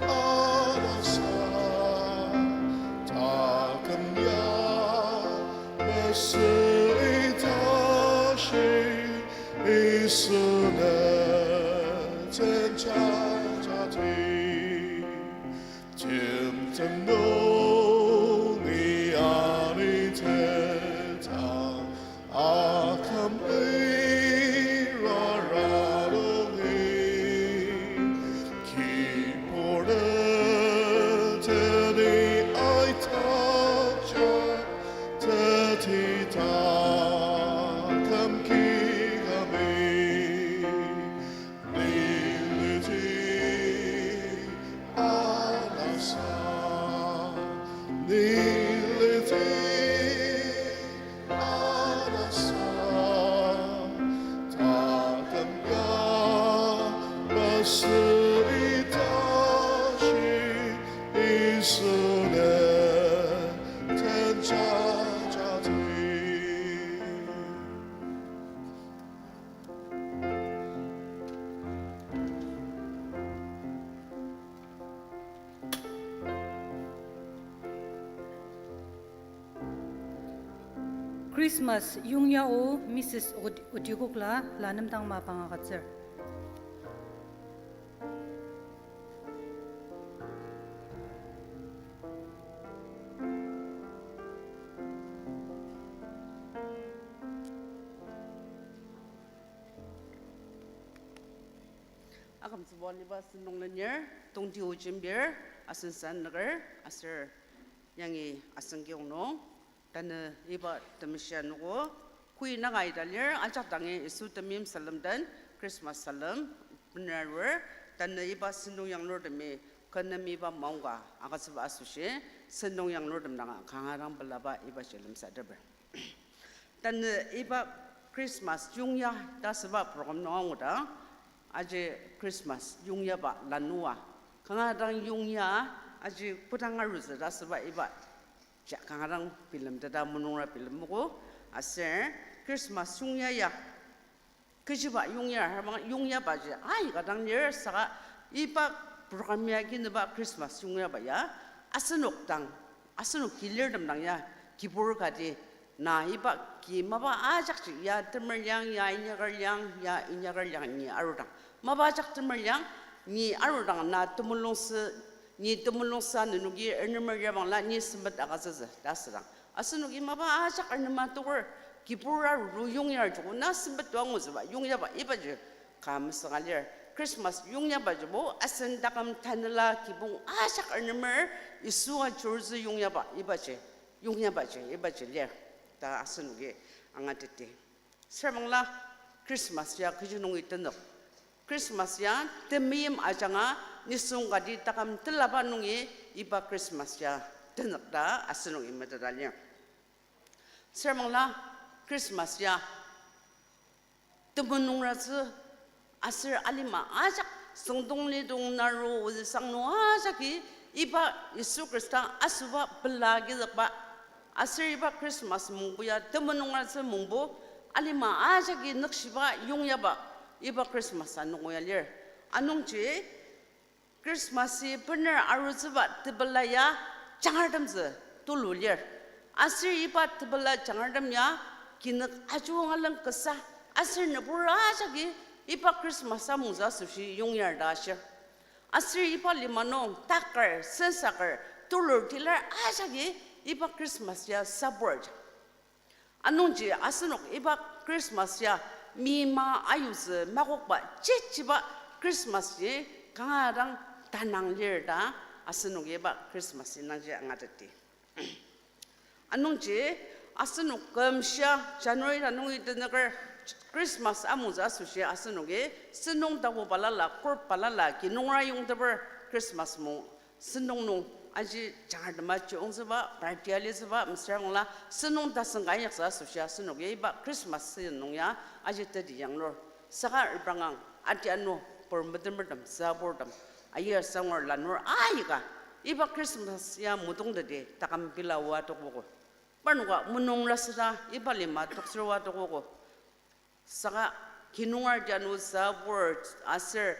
anasa, taküm ya mesüi tashi, Yisu ne tenjajati. Timtem nungi alitetang, aküm lira nungi, kibur teti aitakja, teti taküm kikami. Ni liti anasa, ni liti anasa, taküm ya mesüi tashi, Yisu ne tenjajati. Christmas yongya o Missus Ot-, Otikokla la nemdang mapang agütsür. Akümtsüba aliba sentong lenir, tongti o jembir, asen sen nüker, aser yangi asen kiyong nung, tanü iba temeshi anogo, koi nanga ita lir, ajak dangi Yisu temeim salem den, Christmas salem, bener arur, tanü iba sentong yanglurtemi, kü nem iba maongka agütsüba asoshi, sentong yanglurtem danga kanga dang pelaba ibaji lemsateper. Tanü iba Christmas yongya ta asüba program nung anguda, aji Christmas yongyaba lanua. Kanga dang yongya aji kodang arutsü ta asüba iba ja kanga dang bilemteta munungra bilemogo. Aser Christmas yongya ya kechiba yongya, habang yongyabaji aika dang lir saka iba program ya kinüba Christmas yongyaba ya asenok dang, asenok kilirtem dang ya kibur kati na iba ki mapa ajakji ya temer liang, ya inyaker liang, ya inyaker liang ni arudang. Mapa ajak temer liang ni arudang na temulungsa, ni temulungsa nenoki ernemer yabangla ni sempet agütsütsü ta asüdang. Asenoki mapa ajak ernema toker kibur aruru yongyar joko na sempet to angutsüba yongyaba ibaji ka mesüng alir. Christmas yongyabajibo asen taküm tanela kibong ajak ernemer Yisua church yongyaba ibaji, yongyabaji ibaji lir ta asenoki angateti. Serbangla Christmas ya kechi nungi tenük? Christmas ya temeim ajanga nisung kati taküm telaba nungi iba Christmas ya tenük ta asenoki meteta lir. Serbangla Christmas ya temulung nungratsü aser alima ajak süngdong lidong naro ozü sang nung ajaki iba Yisu Khrista asüba pela agizükba aser iba Christmas mungbo ya temulung nungratsü mungbo alima ajaki nükshiba yongyaba iba Christmas anogo ya lir. Anungji Christmas-i bener arutsüba tepela ya jangartemtsü tulu lir. Aser iba tepela jangartem ya kinük ajunga leng kasa, aser nübur ajaki iba Christmas amungtsü asoshi yongyar ta ashir. Aser iba lima nung takar, sensaker, tulur tilar ajaki iba Christmas ya sabur ja. Anungji asenok iba Christmas ya mima ayutsü makokba jijiba Christmas ji kanga dang tanang lir ta asenoki iba Christmas indangji angateti. Anungji asenok kümshia January ta nungi tenüker Christmas amungtsü asoshi asenoki sentong tapu balala, court balala, kinungra yongteper Christmas mung sentong nung aji jangartema chiyongtsüba, party alitsüba, mesüra ngula sentong tasüng ka inyaktsü asoshi asenoki iba Christmas season nung ya aji teti yanglur. Saka repranga atianu pur metemertem, saburtem, ayir sangur lanur aika iba Christmas ya motongteti taküm pela oa tokogo. Parnoka munung rasüta iba lima toktsür oa tokogo. Saka kinungerti anu sabur aser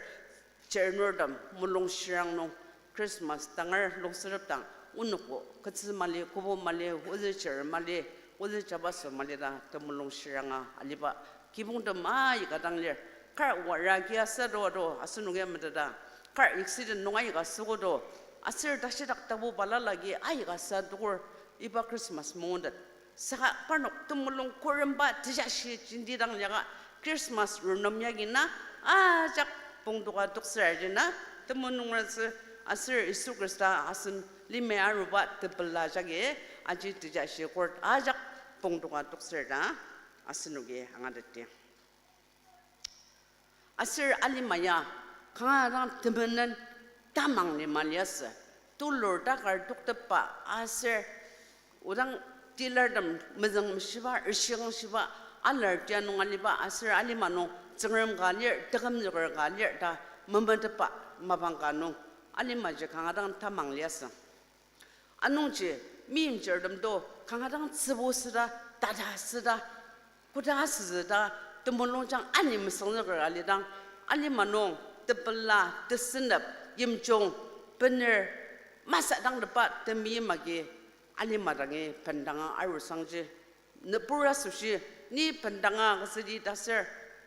chernurtem mulung shirang nung Christmas tangar lungsedepdang onokbo ketsü mali, kobo mali, ozü cher mali, ozü jabaso mali ta temulung shiranga aliba kibongtem aika dang lir. Kar wara kia sa do do asenoki meteta. Kar accident nung aika süogo do. Aser tashidak tapu balala agi aika sa dokur iba Christmas mongotet. Saka parnok temulung küremba tejashi jenti dang liaka Christmas runem yagi na ajak pongtoka toktsür aji na temulung nungratsü aser Yisu Khrista asen limai aruba tepela jagi aji tejashi court ajak pongtoka toktsür ta asenoki angateti. Aser alima ya kanga dang temenen tamang lima liasü. Tulur takar toktepba aser odang tilartem mezüngmeshiba, rishiangshiba, alar tia nung aliba aser alima nung Tsüngrem ka lir, tekümzüker ka lir ta memetepba mapang ka nung alimaji kanga dang tamang liasü. Anungji meimchirtem to kanga dang tsübu süta, tata süta, koda asütsü ta temulungjang ani mesüngzüker alidang, alima nung tepela, tesünep, yimjung, bener, masü dangtepba temeim agi alima dangi bendanga arusangji, nübur asoshi ni bendanga agütsüdi ta aser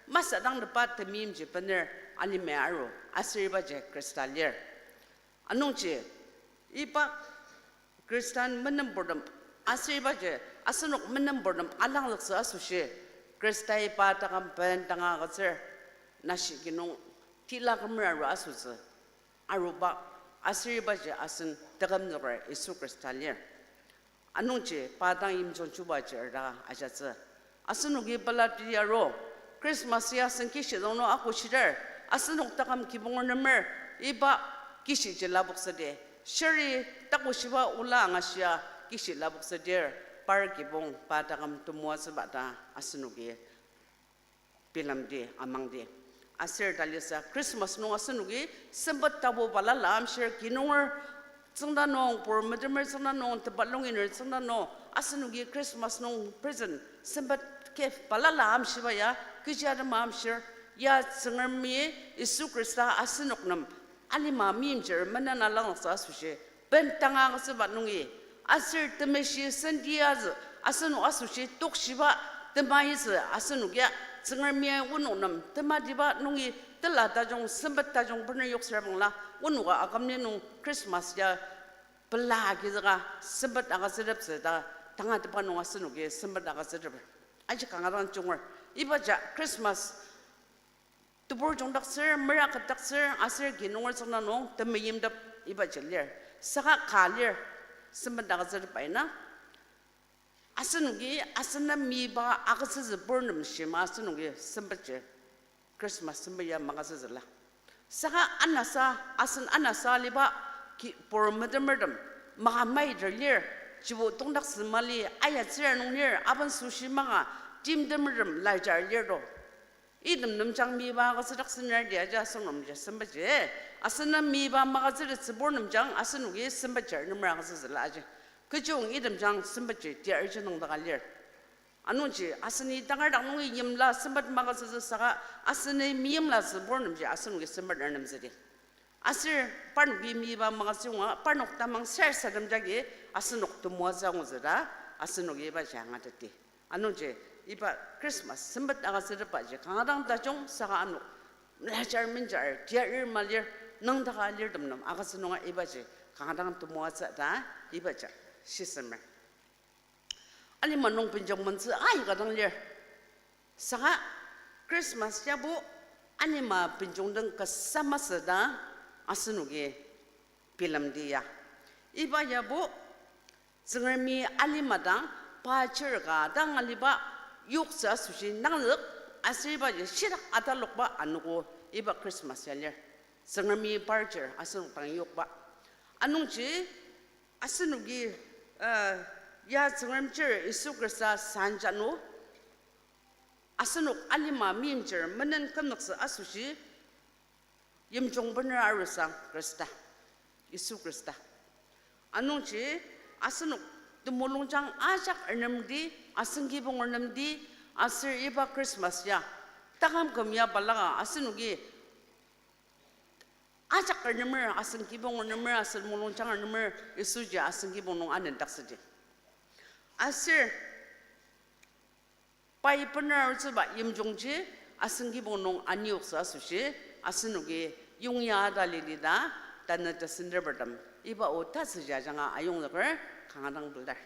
masü dangtepba temeimji bener alimai aru, aser ibaji Khrista lir. Anungji, iba Khristan menemburtem, aser ibaji asenok menemburtem alangzüktsü asoshi, Khristai pa taküm bendanga agütsür, nashi kinung tila kümer aru asotsü aruba, aser ibaji asen tekümzüker Yisu Khrista lir. Anungji pa dang yimjung chubaji erda ajatsü. Asenoki pelati aru, Christmas ya asen kishi dang nung akoshiter, asenok taküm kibong renemer, iba kishiji lapoktsüdi. Sheri takoshiba ola angashia kishi lapoktsüdir, par kibong pa taküm temoatsüba ta asenoki bilemdi, amangdi. Aser talisa Christmas nung asenoki sempet tapu balala amshir, kinunger tsüngda nung, pur metemer tsüngda nung, tepa longiner tsüngda nung, asenoki Christmas nung present sempet gift balala amshiba ya kechi atema amshir, ya Tsüngremi Yisu Khrista asenok nem alima meimchir menen alangzüktsü asoshi, bendanga agütsüba nungi, aser temeshi senti azü asenok asoshi tokshiba temaitsü asenok ya Tsüngremi onok nem tematiba nungi tela tajung, sempet tajung bener yokser bangla, onoka akümli nung Christmas ya pela agizüka sempet agütsüteptsü ta tangatetba nung asenoki sempet agütsütep. Aji kanga dang junger. Ibaji Christmas tebur jungdaktsür, mera ketdaktsür, aser kinunger tsüngda nung temeimtep ibaji lir. Saka ka lir, sempet agütsütep aina. Asenoki asen nem miba agütsütsü purnem shima asenoki sempetji Christmas sempet ya magütsütsüla. Saka anasa, asen anasa aliba ki pur metemertem maka maiter lir, jibo tongdaktsü mali, ayatsür nung lir, aben süshi maka, timtemertem lajar lir to. Item nemjang miba agütsüdaktsüner ti aji asengrumji sempetji. Asen nem miba magütsütettsübur nemjang asenoki sempetji nemer agütsütsüla aji. Kechiyong itemjang sempetji tiarji nüngdaka lir. Anungji aseni tangar dak nungi yimla sempet magütsütsü saka aseni meyimla tsübur nemji asenoki sempet ernemtsüdi. Aser parnoki miba magütsüyonga parnok tamang sarasadem jagi asenok temoatsü angutsü ta asenoki ibaji angateti. Anungji iba Christmas sempet agütsütetbaji kanga dang tajung saka ano melajar menjar tiarir malir nüngdaka lirtem nem agütsü nunga ibaji kanga dang temoatsü ta ibaji shisemer. Alima nung benjong mentsü aika dang lir. Saka Christmas yabo alima benjong den kasa masü ta asenoki bilemdi ya. Iba yabo Tsüngremi alima dang pa chir ka dang aliba yoktsü asoshi nangzük, aser ibaji shitak atalokba anogo iba Christmas ya lir. Tsüngremi par chir asenok dang yokba. Anungji asenoki, uh, ya Tsüngrem chir Yisu Khrista sanja nung asenok alima meimchir menen kümnüktsü asoshi yimjung bener arusang Khrista, Yisu Khrista. Anungji asenok temulungjang ajak ernemdi, asen kibong ernemdi, aser iba Christmas ya taküm küm ya balaka asenoki ajak ernemer, asen kibong ernemer, asen mulungjang ernemer, Yisuji asen kibong nung anendaktsüdi. Aser pai bener arutsüba yimjungji asen kibong nung aniyoktsü asoshi asenoki yongya atalidi ta tanü tesenterbertem iba o tatsüji ajanga ayongzüker kanga dang pelar.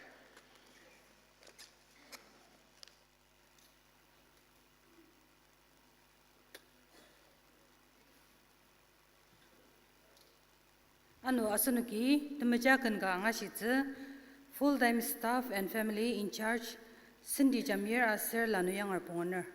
Ano asenoki temeja ken ka angashitsü, full-time staff and family in charge, Cindy Jamir aser Lanu Yanger pungoner.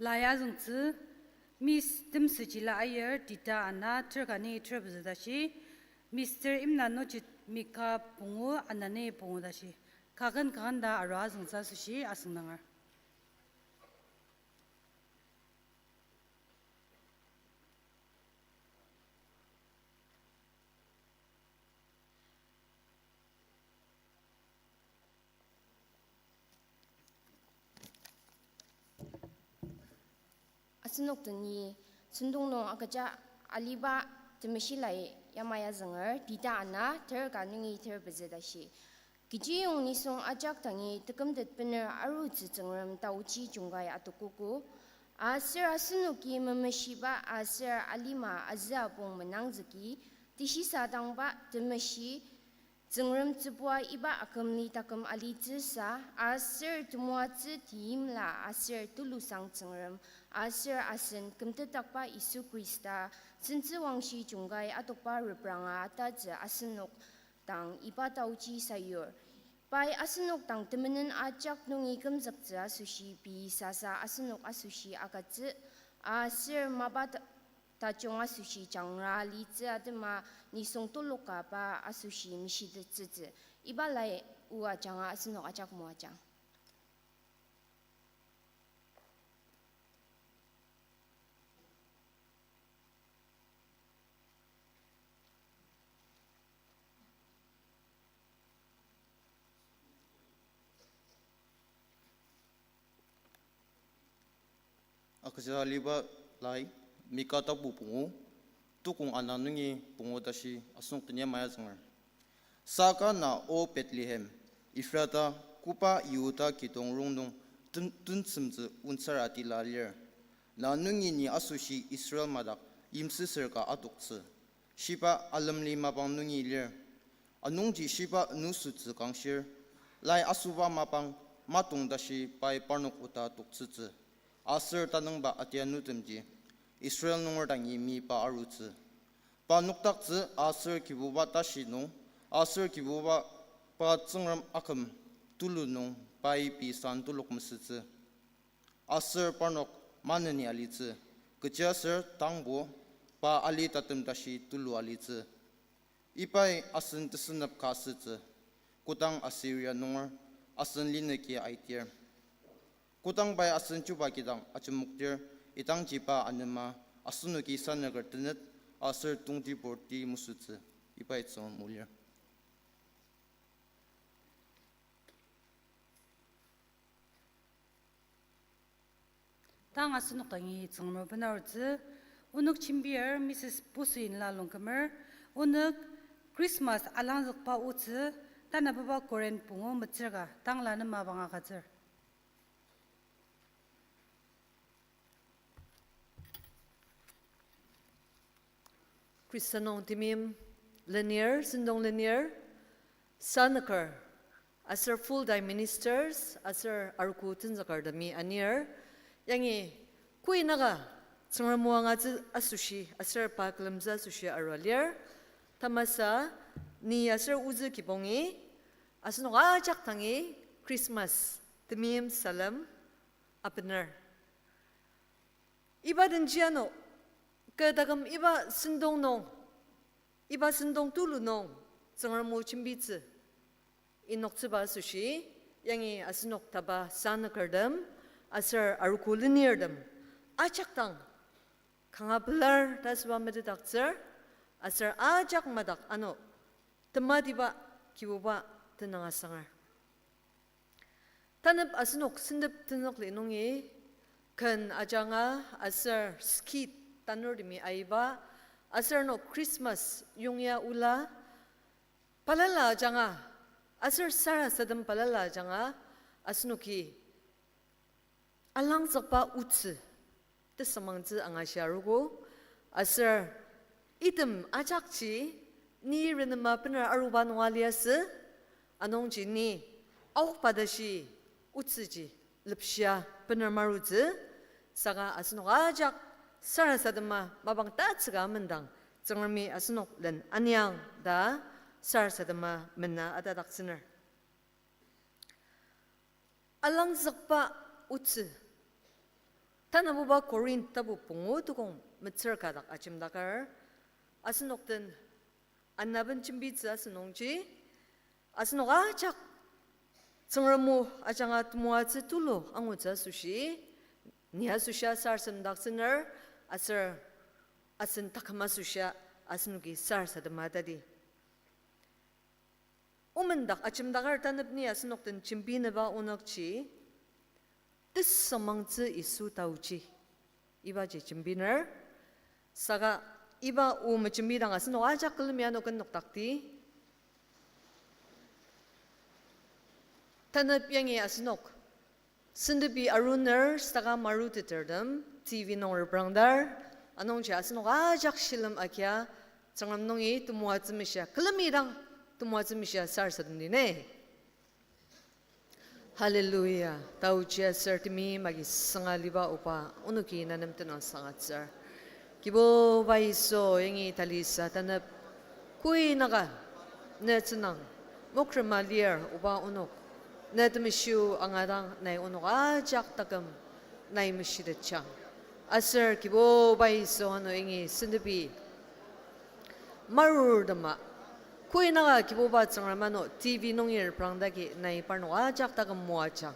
Lai azüngtsü, Miss Temsüjila Aier, Tita ana, terka nungi terpezü tashi, Mister Imna Nojit, Mika pungu, ana nungi pungu tashi. Kaken kaken ta arua azüngtsü asoshi asüngdanger. Asenok deni sentong nung agüja aliba temeshi lai yamai azünger, Tita ana, terka nungi terpezü tashi. Kechiyong nisung ajak dangi tekümtet bener arutsü Tsüngrem taochi jungkai adokogo. Aser asenoki memeshiba aser alima azüapong menangzüki, teshisadangba temeshi Tsüngrem tsübua iba akümli taküm alitsüsa, aser temoatsü teimla aser tulusang Tsüngrem, aser asen kümtetdakba Yisu Khrista, sentsüwangshi jungkai adokba repranga atatsü asenok dang iba taochi sayur. Pai asenok dang temenen ajak nungi kümzüktsü asoshi pei sasa asenok asoshi agütsü, aser mapa ta- tajung asoshi jangra litsü atema nisung tuluka pa asoshi mishitettsütsü. Iba lai o ajanga asenok ajak moajang. Agüja aliba lai, Mika tapu pungu, tukong ana nungi pungu tashi asenok den yamai azünger. Saka na, O Bethlehem Efrata, koba Yihuda kidong rongnung ten- tensemtsü onsar atila lir. Na nungi ni asoshi Israel madak yimsüsür ka adoktsü. Shiba alemli mapang nungi lir. Anungji shiba nusütsü kangshir. Lai asoba mapang matong tashi pai parnok oda toktsütsü. Aser tanüngba atianutemji Israel nunger dangi meyipa arutsü. Pa nokdaktsü aser Kibuba tashi nung, aser Kibuba pa Tsüngrem aküm tulu nung pai pei san telok mesütsü. Aser parnok maneni alitsü, kechiaser tangbo pa alitatem tashi tulu alitsü. Ibai asen tesünep ka asütsü, kodang Assyria nunger asen linüki aitir. Kodang pai asen chuba kidang ajemoktir, idangji pa anema, asenoki sanüker tenet aser tongtibur ti mesütsü. Ibai Tsüngrem o lir. Tang asenok dangi Tsüngrem o benarutsü, onok jembir Missus Pusuinla Longkümer, onok Christmas alangzükba otsü, tanababa Korin pungu metsür ka, tang lanema bang agütsür. Khrista nung temeim lenir, sentong lenir, sanüker, aser full-time ministers, aser arogo tenzükertemi anir, yangi koi naka Tsüngrem o angatsü asoshi, aser pa külemtsü asoshi arua lir, tamasa ni aser ozü kibongi, asenok ajak dangi Christmas temeim salem abener. Iba denji ano, kü taküm iba sentong nung, iba sentong tulu nung, Tsüngrem o jembitsü inoktsüba asoshi, yangi asenok taba sanükertem, aser arogo lenirtem, ajak dang kanga pelar ta asüba metetdaktsür, aser ajak madak ano, tematiba Kibuba tenüng asanger. Tanep asenok sentep tenzükli nungi, ken ajanga aser skit tanurtemi aiba, aser ano Christmas yongya ola, balala ajanga, aser sarasadem balala ajanga, asenoki alangzükba otsü tesümangtsü angashia arogo, aser item ajakji ni renema bener aruba nunga liasü, anungji ni aokba tashi otsüji lepshia bener marutsü, saka asenok ajak sarasadema mapang tatsüka mendang, Tsüngremi asenok len aniang ta sarasadema mena atadaktsüner. Alangzükba otsü. Tanabuba Korinth tapu pungu tukong metsür ka dak ajemdaker, asenok den anaben jembitsü asünungji, asenok ajak Tsüngrem o ajanga temoatsü tulu angutsü asoshi, ni asoshia sarasademdaktsüner, aser asen taküm asoshia asenoki sarasadema tadi. Omendak ajemdaker tanep ni asenok den jembinüba onükji, tesümangtsü Yisu taoji. Ibaji jembiner. Saka iba o mejembidang asenok ajak külemi ano ken nokdakti. Tanep yangi asenok sentepi aruner saka marutetertem T V nung reprangdar, anungji asenok ajak shilem agia Tsüngrem nungi temoatsü meshia, külemi dang temoatsü meshia sarasademdi ne. Hallelujah. Taoji aser temeim agi sünga aliba oba, onoki na nem tenüngsang agütsür. Kibuba Yisu, yangi talisa tanep, koinaka ne tsünang, mokrema lir oba onok, ne temeshi o angadang nai onok ajak taküm nai meshitetjang. Aser Kibuba Yisu, ano yangi sentepi marurtema, koinaka Kibuba Tsüngrem ano T V nungi reprangdaki nai parnok ajak taküm moajang.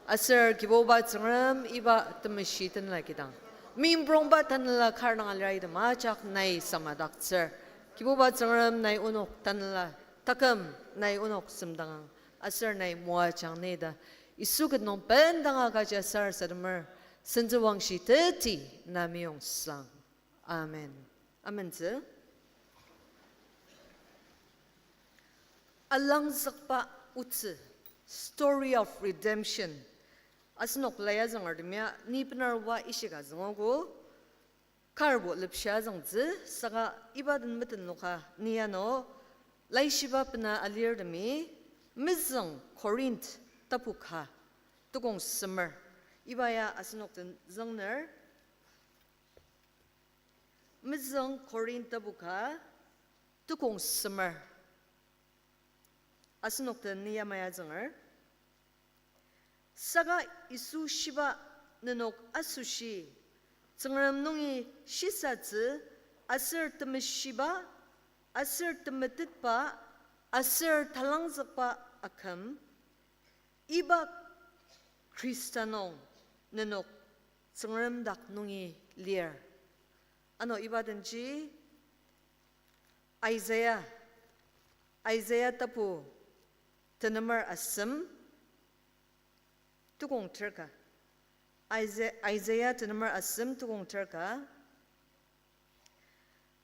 Aser Kibuba Tsüngrem iba temeshi tenla kidang, meimprongba tanela kar dang aliraitem ajak nai samadaktsür. Kibuba Tsüngrem nai onok tanela taküm nai onok semdangang. Aser nai moajang ni ta Yisu ket nung bendanga kaja sarasademer, sentsüwangshi teti na meyong sang. Amen. Amentsü. Alangzükba otsü, story of redemption. Asenok lai azüngertem ya, ni bener oba ishika züngogo, karbo lepshia züngtsü, saka iba den metenloka ni ano, laishiba bena alirtemi, mezüng Korinth tapu ka, tukong semer. Iba ya asenok den züngner. Mezüng Korinth tapu ka, tukong semer. Asenok den ni yamai azünger. Saka Yisu shiba nenok asoshi, Tsüngrem nungi shisatsü aser temeshiba, aser temetetba, aser talangzükba aküm, iba Khrista nung nenok Tsüngrem dak nungi lir. Ano iba denji Isaiah, Isaiah tapu tenemer asem tukong terka. Isa-, Isaiah tenemer asem tukong terka.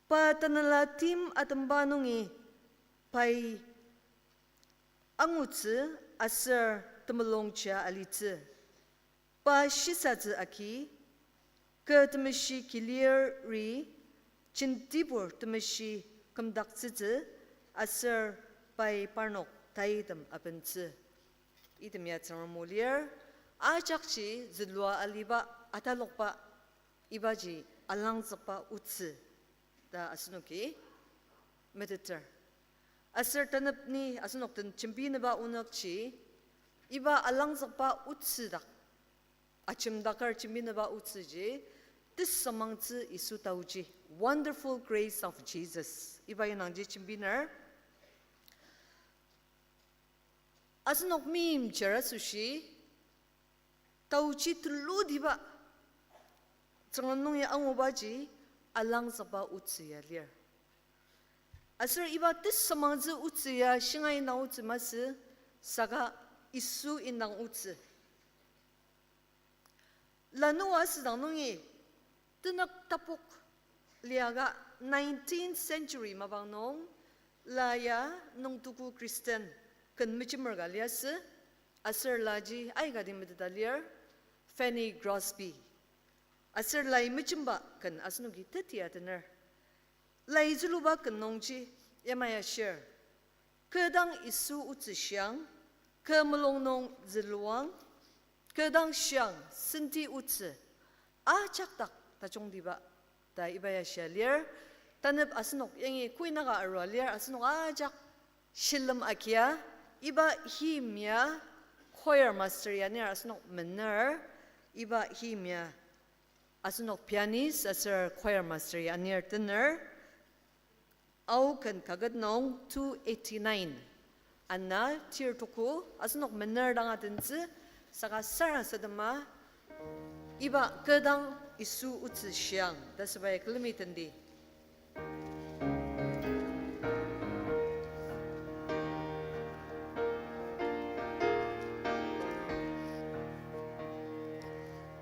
Pa tanela tim atemba nungi pai angutsü aser temulungjia alitsü. Pa shisatsü agi, kü temeshi kiliri, jentibur temeshi kümdaktsütsü, aser pai parnok taitem abentsü. Item ya Tsüngrem o lir, ajakji zülua aliba atalokba, ibaji alangzükba otsü ta asenoki meteter. Aser tanep ni asenok den jembinüba onükji, iba alangzükba otsü dak ajemdaker jembinüba otsüji, tesümangtsü Yisu taoji, Wonderful Grace of Jesus. Iba indangji jembiner. Asenok meimchir asoshi, taoji tulutiba Tsüngrem nungi angubaji alangzükba otsü ya lir. Aser iba tesümangtsü otsü ya shinga indang otsü masü, saka Yisu indang otsü. Lanur asüdang nungi tenük tapok liaka nineteenth century mapang nung, la ya nüngtugu Christian ken mejemer ka liasü, aser laji aikati meteta lir, Fanny Crosby. Aser lai mejemba ken asenoki teti atener. Lai züluba ken nungji yamai ashir. Kü dang Yisu otsü shiang, kü mulung nung züluang, kü dang shiang senti otsü, ajak dak tajungtiba ta iba ya shia lir. Tanep asenok yangi koinaka arua lir, asenok ajak shilem agia, iba hymn ya choir master ya nir asenok mener, iba hymn ya Asenok pianist aser choir master-i anir tener, Ao ken kaket nung two eighty-nine. Ana tir tuku, asenok mener dang atentsü, saka sarasadema, iba Kü dang Yisu otsü shiang ta sübai külemi tendi.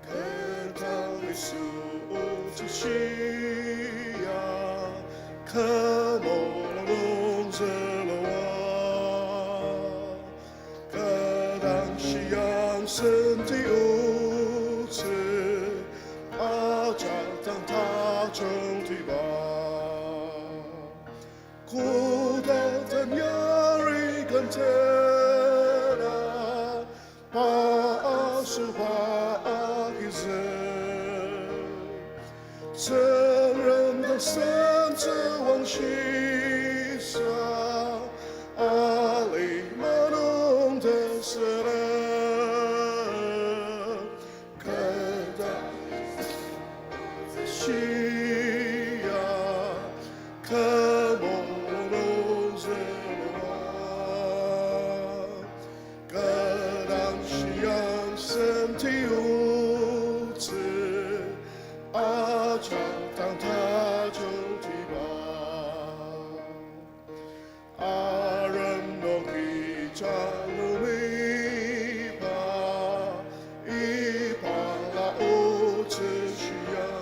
Kü dang Yisu otsü shia, kü mulung nung zülua. Kü dang shiang senti otsü, ajak dang tajungtiba. Kotak den yari kentena, pa asüba agizük. Tsüngrem dang sentsü wangshisa, alima nung tesüra. Kü dang shia, kü mulung nung zülua. Kü dang shiang senti otsü, ajak dang tajungtiba. Arem nung kecha lumiba, iba la otsü shia.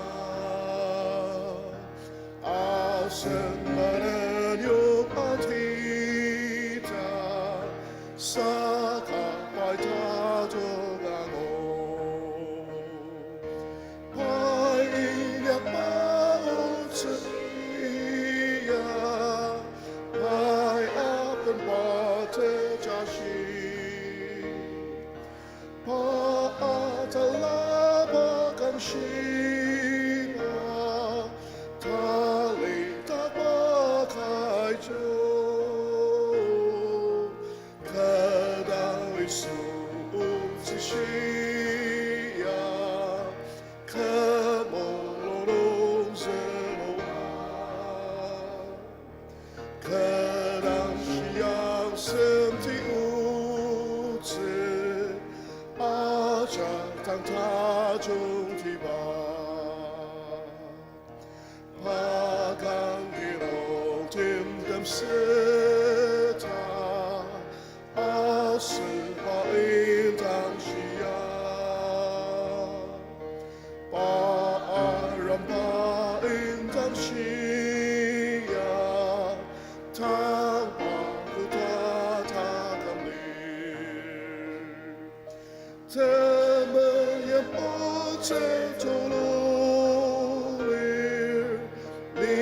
Asen menen yok atita, saka pai tajung angu. Pai inyakba otsü shia, pai apenba tejashi. Pa atalaba kamshiba, tali takba kaijo. Kü dang Yisu otsü shia, kü mulung nung zülua. Kü dang shiang senti otsü, ajak dang tajungtiba. Pa kangki nung timtem süta, asüba indang shia. Pa aremba indang shia, tangba koda taküm lir. Temeim otsü tulu lir, ni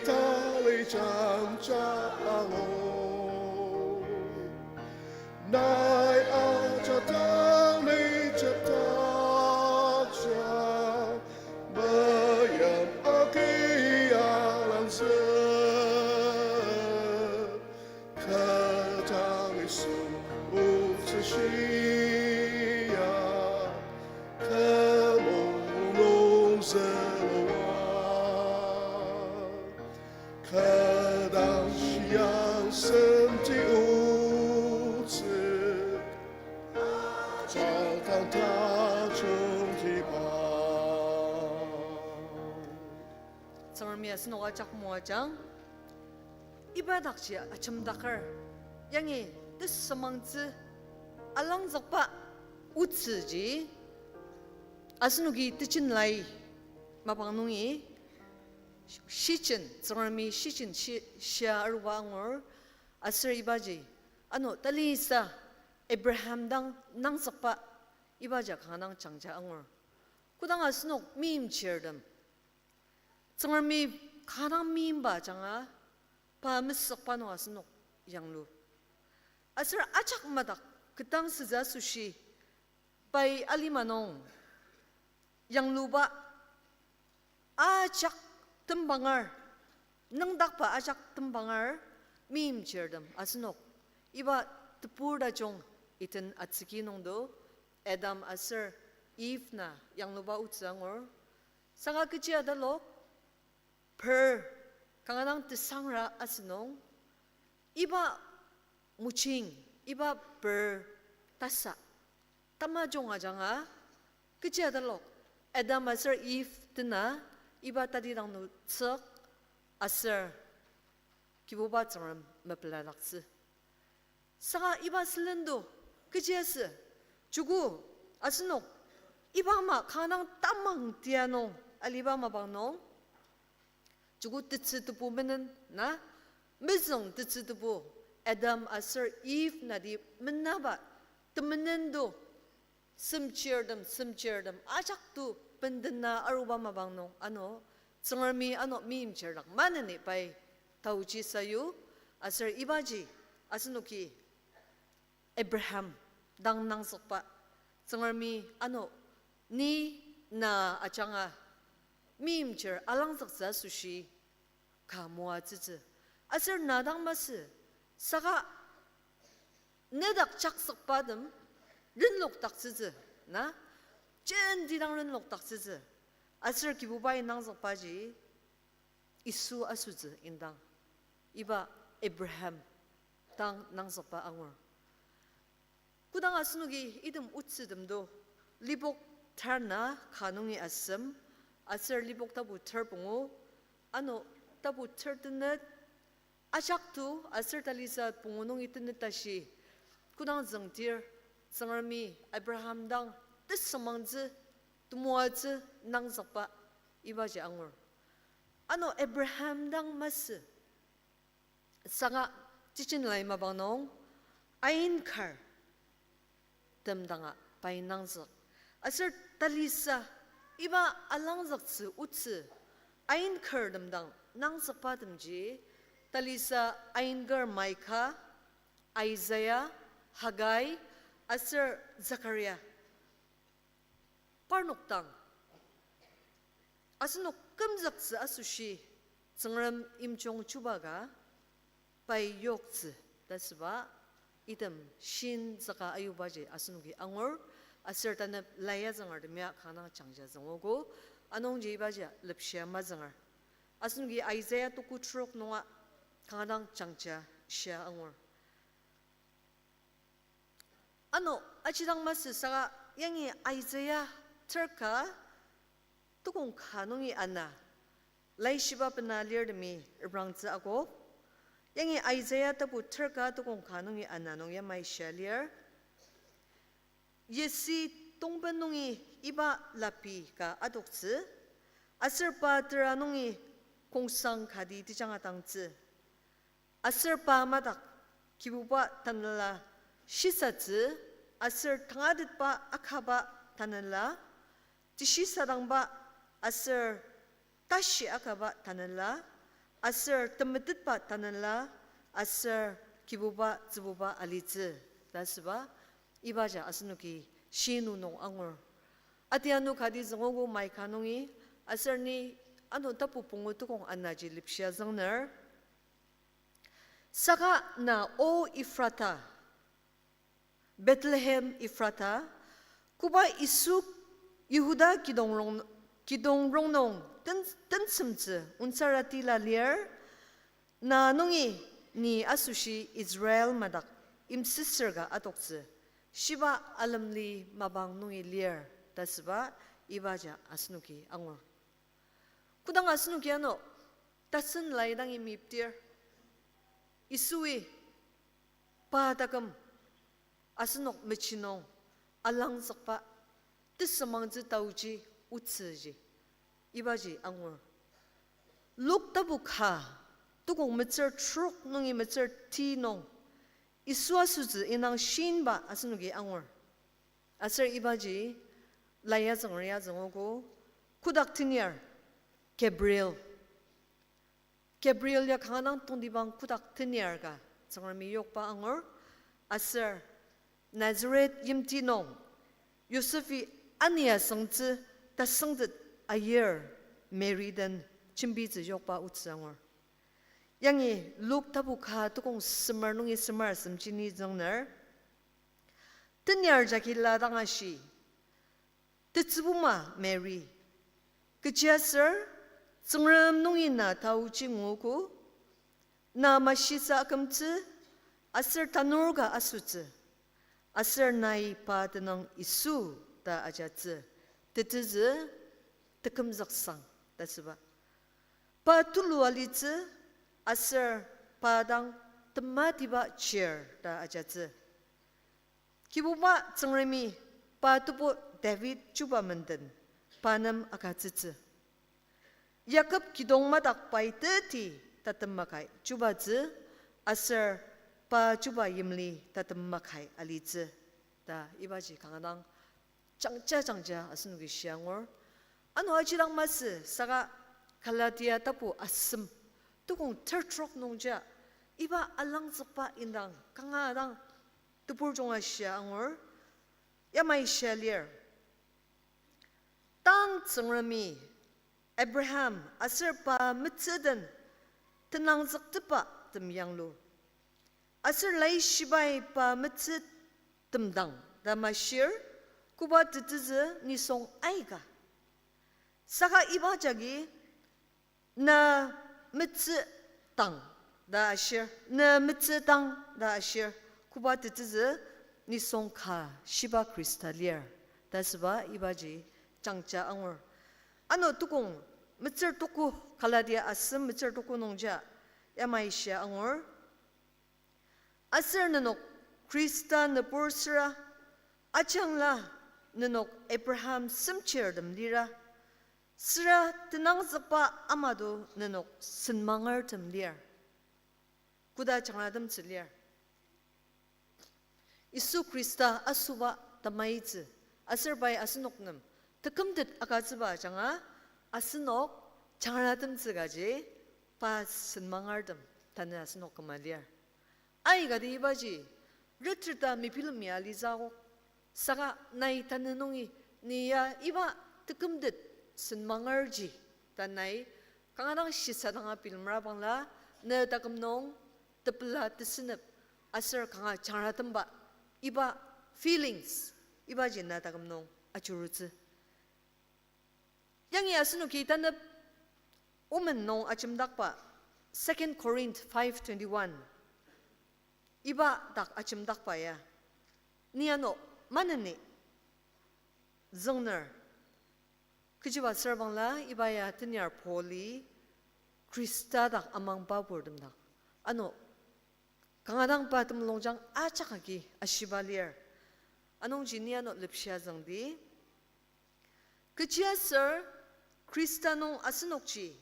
tali jangja angu. Nai ajak dang ni jepdakja, meim agi alangzü. Kü dang Yisu otsü shia, kü mulung nung zülua. Kü dang shiang senti otsü, ajak dang tajungtiba. Tsüngremi asenok ajak moajang, iba dakji ajemdaker, yangi tesümangtsü alangzükba otsüji, asenoki tejen lai mapang nungi shijen, Tsüngremi shijen shi-, shia aruba angur, aser ibaji, ano talisa Abraham dang nangzükba ibaji kanga dang jangja angur. Kodang asenok meimchirtem, Tsüngremi kanga dang meimba ajanga, pa mesükba nung asenok yanglu. Aser ajak madak ketdangsütsü asoshi, pai alima nung yangluba ajak tembanger, nüngdakba ajak tembanger, meimchirtem asenok. Iba tebur tajung iten atsüki nungdo, Adam aser Eve na yangluba otsü angur. Saka kechi atalok, per, kanga dang tesangra asünung, iba mojing, iba per tasa tamajung ajanga, kechi atalok, Adam aser Eve tena, iba tatidang nung tsük aser Kibuba Tsüngrem mepeladaktsü. Saka iba sülen to, kechi asü, joko, asenok, iba ama kanga dang tamang tia nung aliba mapang nung, joko tetsü tebu menen na, mezüng tetsü tebu, Adam aser Eve nati menaba temenen to, semchirtem, semchirtem ajak to bendena aruba mapang nung ano, Tsüngremi ano meimchir dak maneni pai taoji sayu, aser ibaji asenoki Abraham dang nangzükba, Tsüngremi ano ni na ajanga meimchir alangzüktsü asoshi ka moatsütsü. Aser na dang masü, saka nedak jakzükbatem renlokdaktsütsü, na, jenti dang renlokdaktsütsü. Aser Kibubai nangzükbaji Yisu asütsü indang, iba Abraham dang nangzükba angur. Kodang asenoki item otsütem to, Lipok ter na ka nungi asem, aser Lipok tapu ter pungu, ano tapu ter tenet, ajak to aser talisa pungu nungi tenet tashi, kodang züngdir, Tsüngremi Abraham dang tesümangtsü, temoatsü nangzükba ibaji angur. Ano Abraham dang masü, saka teaching lai mapang nung, ainkar tem danga pai nangzük. Aser talisa iba alangzüktsü otsü, ainkar tem dang nangzükbatemji, talisa ainkar Mika, Isaiah, Haggai, aser Zechariah. Parnok dang asenok kümzüktsü asoshi Tsüngrem imjung chuba ka pai yoktsü ta süba item shin züka ayubaji asenoki angur, aser tanep lai azüngertem ya kanga jangja züngogo, anungji ibaji lepshia mazünger. Asenoki Isaiah tuku trok nunga kanga dang jangja shia angur. Ano, aji dang masü saka yangi Isaiah terka tukong ka nungi ana, laishiba bena lirtemi reprangtsü akok. Yangi Isaiah tapu terka tukong ka nungi ana nung yamai shia lir. Yesi tongben nungi iba lapi ka adoktsü, aser pa tera nungi kongsang kati tejanga dangtsü. Aser pa madak Kibuba tanela shisatsü, aser tangatetba akaba tanela, teshisadangba aser tashi akaba tanela, aser temetetba tanela, aser Kibuba tsübuba alitsü ta süba, ibaji asenoki shinu nung angur. Atianu kati züngogo Mika nungi, aser ni ano tapu pungu tukong anaji lepshia züngner. Saka na, O Ephrata, Bethlehem Ephrata, koba Yisu Yihuda kidong rong, kidong rongnung ten-, tensemtsü ontsarati la lir, na nungi ni asoshi Israel madak yimsüsür ka adoktsü, shiba alemli mapang nungi lir ta süba ibaji asenoki angur. Kodang asenoki ano tasen lai dangi meyipdir, Yisui pa taküm asenok mechi nung alangzükba tesümangtsü taoji otsüji ibaji angur. Luk tapu ka tukong metsür trok nungi metsür ti nung Yisu asütsü indang shinba asenoki angur. Aser ibaji lai azünger ya züngogo, kotak teniar, Gabriel. Gabriel ya kanga dang tongtibang kotak teniar ka Tsüngremi yokba angur, aser Nazareth yimti nung Yosefi ania süngtsü tasüngtet ayir Mary den jembitsü yokba otsü angur. Yangi Luk tapu ka tukong semer nungi semer asemji ni züngner. Teniar jagi la dang ashi, tetsübuma Mary, Kechiaser, Tsüngrem nungi na taoji nguogo, na mashisa akümtsü, aser tanur ka asütsü, aser nai pa tenüng Yisu ta ajatsü, tetezü tekümzüksang ta süba. Pa tulu alitsü, aser pa dang tematiba chir ta ajatsü. Kibuba Tsüngremi pa tebu David chuba menden pa nem agütsütsü. Yakob kidong madak pai teti tatem makai chubatsü, aser pa chuba yimli tatem makai alitsü, ta ibaji kanga dang jangja jangja asenoki shia angur. Ano ajidang masü saka Galatia tapu asem, tukong tertrok nungja, iba alangzükba indang kanga dang tebur junga shia angur, yamai shia lir. Tang Tsüngremi Abraham aser pa metsü den tenangzüktepba tem yanglu, aser Laishibai pa metsü tem dang ta mashir, koba tetezü nisung aika. Saka iba jagi na metsü dang ta ashir, na metsü dang ta ashir, koba tetezü nisung ka shiba Khrista lir ta süba ibaji jangja angur. Ano tukong metsür tuku, Galatia asem metsür tuku nungja yamai shia angur. Aser nenok Khrista nübur süra, ajangla nenok Abraham semchirtem lira, süra tenangzükba amado nenok senmangertem lir. Koda jangratemtsü lir. Yisu Khrista asoba tamaitsü, aser pai asenok nem tekümtet agütsüba ajanga, asenok jangratemtsü kaji pa senmangertem tanü asenok küma lir. Aikati ibaji, retreta mebilem ya litsü akok. Saka nai tanü nungi, ni ya iba tekümtet senmangerji ta nai kanga dang shisadanga bilemra bangla, ne taküm nung tepela tesünep aser kanga jangratemba iba feelings, ibaji na taküm nung ajurutsü. Yangi asenoki tanep Women nung ajemdakba, Second Corinth five twenty-one, iba dak ajemdakba ya, ni ano maneni züngner. Kechiba süra bangla iba ya teniar Pauli Khrista dak amangba purtem dak. Ano kanga dang pa temulungjang ajak agi ashiba lir. Anungji ni ano lepshia züngdi. Kechiaser Khrista nung asenokji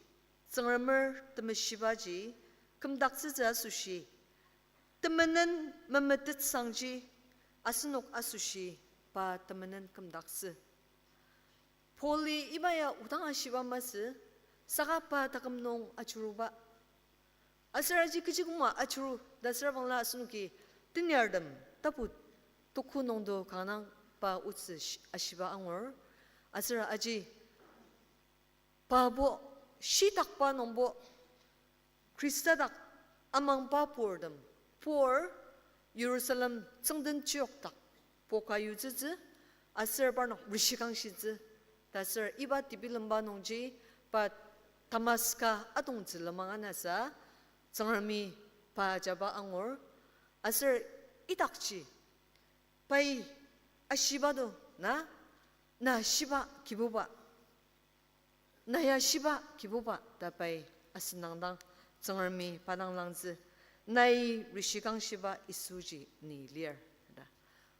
Tsüngremer temeshibaji kümdaktsütsü asoshi, temenen memetetsangji asenok asoshi pa temenen kümdaktsü. Pauli iba ya odang ashiba masü, saka pa taküm nung ajuruba. Aser aji kechi küma ajuru ta süra bangla asenoki teniartem tapu tuku nungdo kanga dang pa otsü sh-, ashiba angur. Aser aji pabo shitakba nungbo Khrista dak amangba purtem pur Jerusalem tsüngden chiyok dak poka yutsütsü, aser parnok rishikangshitsü, ta aser iba tebilemba nungji pa Damaska atongtsü lenmang anasa, Tsüngremi pa ajaba angur, aser idakji pai ashiba do na, na shiba Kibuba, na ya shiba Kibuba ta pai asenangdang Tsüngremi pa dang langzü, nai rishikangshiba Yisuji ni lir ta.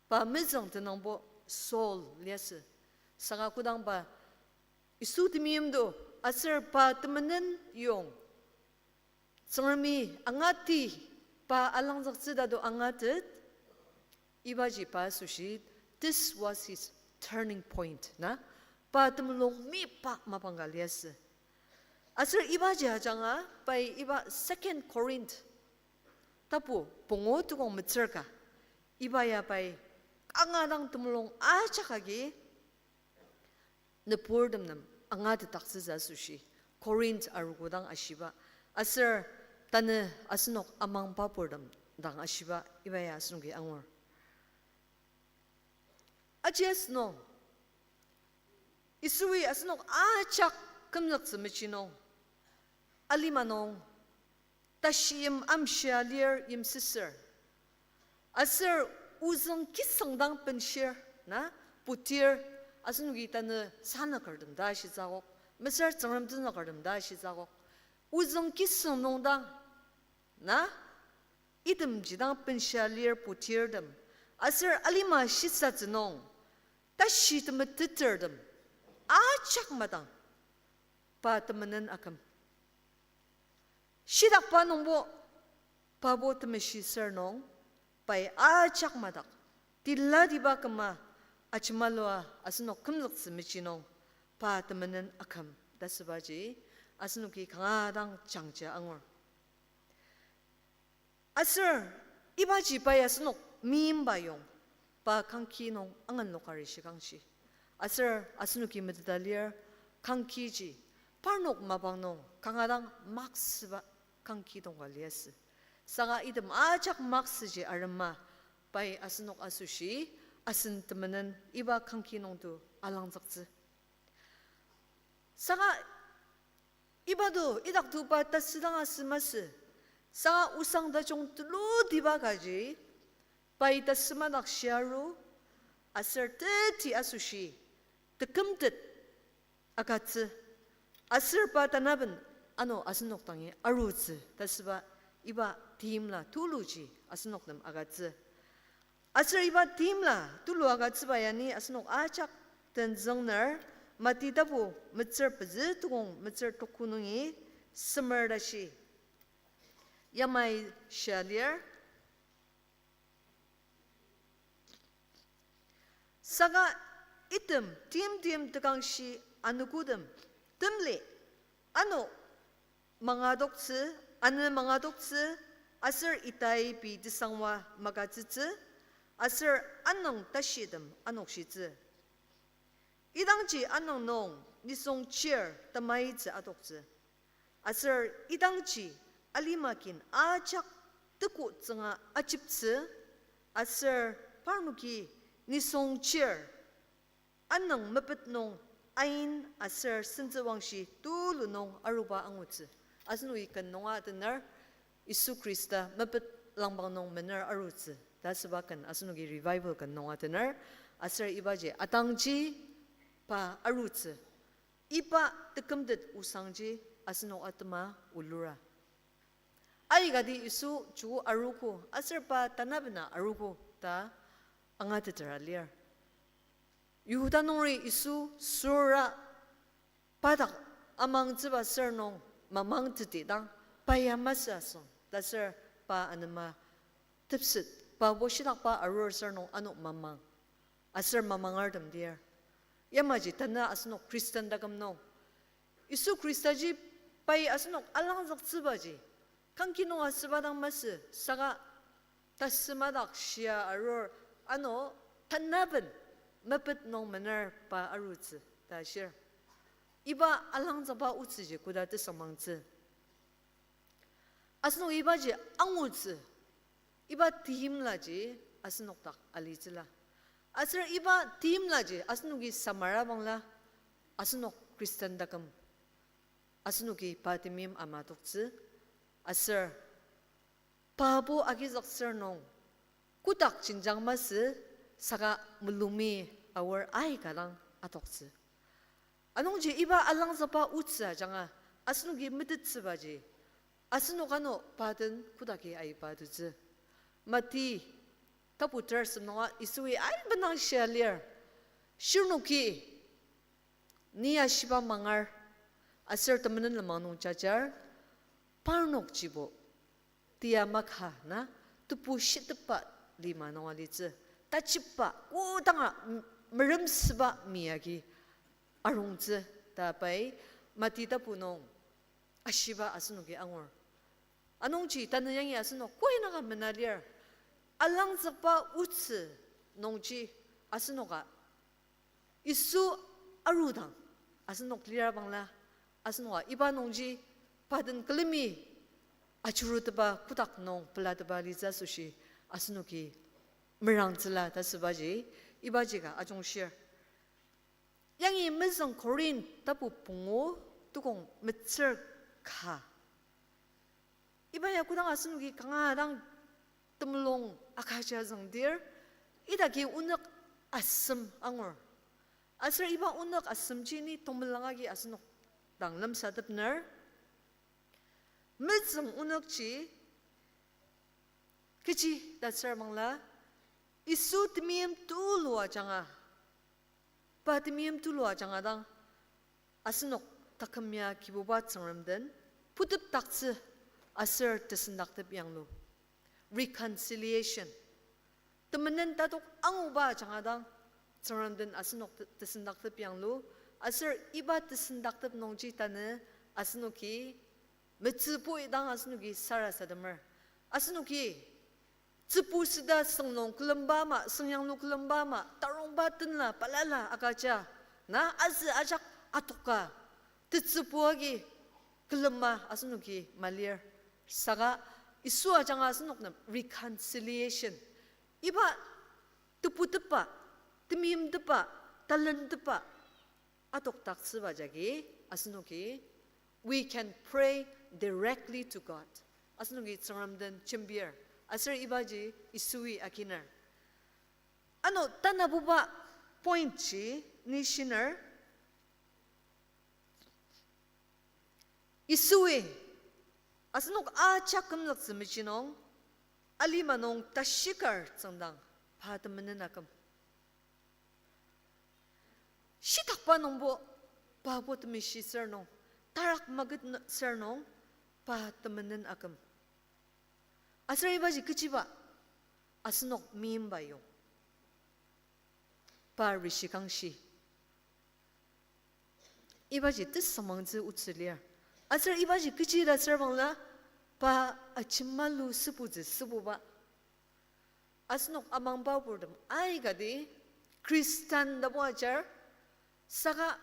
Pa mezüng tenüngbo Saul liasü. Saka kodang pa Yisu temeim do aser pa temenen yong Tsüngremi angati, pa alangzüktsü ta do angatet, ibaji pa asoshi, this was his turning point na. Pa temulung mipa mapang ka liasü. Aser ibaji ajanga pai iba Second Corinth tapu pungu tukong metsür ka, iba ya pai kanga dang temulung ajak agi nüburtem nem angatetdaktsütsü asoshi, Corinth arogo dang ashiba, aser tanü asenok amangba purtem dang ashiba, iba ya asenoki angur. Aji asenok, Yisui asenok ajak kümzüktsü mechi nung, alima nung, tashi yim amshia lir yimsüsür. Aser ozüng kisüng dang benshir, na, putir, asenoki tanü sanakertem ta shitsü akok, mesüra Tsüngrem tenükertem ta shitsü akok. Ozüng kisüng nung dang, na, itemji dang benshia lir putirtem, aser alima shisatsü nung, tashi temetetertem, ajak madang, pa temenen aküm. Shitakba nungbo, pabo temeshi sür nung, pai ajak madak, tilatiba küma, ajemalua asenok kümzüktsü mechi nung, pa temenen aküm ta sübaji, asenoki kanga dang jangja angur. Aser ibaji pai asenok meimba yong, pa kangki nung anganlokari shikangshi. Aser asenoki meteta lir kangkiji, parnok mapang nung kanga dang maksüba kangki tongka liasü. Saka item ajak maksüji arema, pai asenok asoshi, asen temenen iba kangki nungto alangzüktsü. Saka iba to idakto pa tasüdang asü masü. Saka osang tajung tulutiba kaji, pai tasü madak shia aru, aser teti asoshi, tekümtet agütsü, aser pa tanaben ano asenok dangi arutsü ta süba, iba timla tuluji asenok nem agütsü. Aser iba timla tulu agütsüba yani asenok ajak tenzüngner, Mati tapu metsür pezü tukong metsür tuku nungi semer tashi yamai shia lir. Saka item timtem tekangshi anogotem temli ano mangadoktsü, ano mangadoktsü, aser itai pei tesangwa magütsütsü, aser anüng tashitem anokshitsü. Idangji anüng nung nisung chir temaitsü adoktsü. Aser idangji alima kin ajak teko tsünga ajiptsü, aser parnoki nisung chir anüng mepet nung ain aser sentsüwangshi tulu nung aruba angutsü. Asenoki ken nunga atener, Yisu Khrista mepet langpang nung mener arutsü ta süba ken asenoki revival ken nunga atener, aser ibaji atangji pa arutsü. Iba tekümtet osangji asenok atema olura. Aikati Yisu joko arogo, aser pa tanabena arogo ta angatetera lir. Yihuda nungri Yisu sura pa dak amangtsüba sür nung mamangteti dang, pa ya masü asüng, ta sür pa anema tepset, pabo shitakba arur sür nung ano mamang. Aser mamangertem lir. Yamaji tanü asenok Khristan taküm nung, Yisu Khristaji pai asenok alangzüktsübaji, kangki nung asüba dang masü, saka tasü madak shia arur ano tanaben mepet nung mener pa arutsü ta shir. Iba alangzükba otsüji koda tesüngmangtsü. Asenok ibaji angutsü, iba teimlaji asenok dak alitsüla. Aser iba teimlaji asenoki samara bangla, asenok Khristan taküm, asenoki pa temeim amatoktsü, aser pabo agizük sür nung, kotak jenjang masü, saka mulumi aor aika dang atoktsü. Anungji iba alangzükba otsü ajanga asenoki metettsübaji, asenok ano pa den kotaki aiba tutsü. Mati tapu ter sem nunga Yisui aiben dang shia lir, shirnoki ni ashiba mangar, aser temenen lenmang nung jajar, parnokjibo tia maka na tebu shitepba lima nung alitsü, tajiba kodanga m-, meremsüba mi agi arungtsü ta pai Mati tapu nung ashiba asenoki angur. Anungji tanü yangi asenok koinaka mena lir, alangzükba otsü nungji asenoka Yisu arudang asenok lira bangla, asenoka iba nungji pa den külemi ajurutepa kotak nung pelatepa litsü asoshi asenoki merangtsüla ta sübaji, ibaji ka ajungshir. Yangi mezüng Korinth tapu pungu, tukong metsür ka. Iba ya kodang asenoki kanga dang temulung agüja züngdir, idaki onük asem angur. Aser iba onük asemji ni tomelanga agi asenok dang lemsatepner. Mezüng onükji kechi ta asür bangla, Yisu temeim tulu ajanga, pa temeim tulu ajanga dang asenok taküm ya Kibuba Tsüngrem den putepdaktsü aser tesendaktep yanglu. Reconciliation. Temenen tatok anguba ajanga dang Tsüngrem den asenok te-, tesendaktep yanglu, aser iba tesendaktep nungji tanü asenoki metsübui dang asenoki sarasademer. Asenoki tsübu süda süngnung külemba ama, süngyanglu külemba ama, tarongba tenla balala agüja, na azü ajak atoka, tetsübu agi külemba asenoki malir. Saka Yisu ajanga asenok nem reconciliation, iba tebutepba, temeimtepba, talentepba atokdaktsüba jagi asenoki, we can pray directly to God. Asenoki Tsüngrem den jembir, aser ibaji Yisui akiner. Ano tanabuba point ji ni shiner, Yisui asenok ajak kümzüktsü mechi nung, alima nung tashikar tsüngdang pa temenen aküm. Shitakba nungbo, pabo temeshi sür nung, tarak maket n-, sür nung, pa temenen aküm. Aser ibaji kechiba, asenok meimba yong, pa rishikangshi. Ibaji tesümangtsü otsü lir. Aser ibaji kechi ta asür bangla, pa ajemalua sübutsü sübuba. Asenok amangba purtem aikati Khristan tapu ajar, saka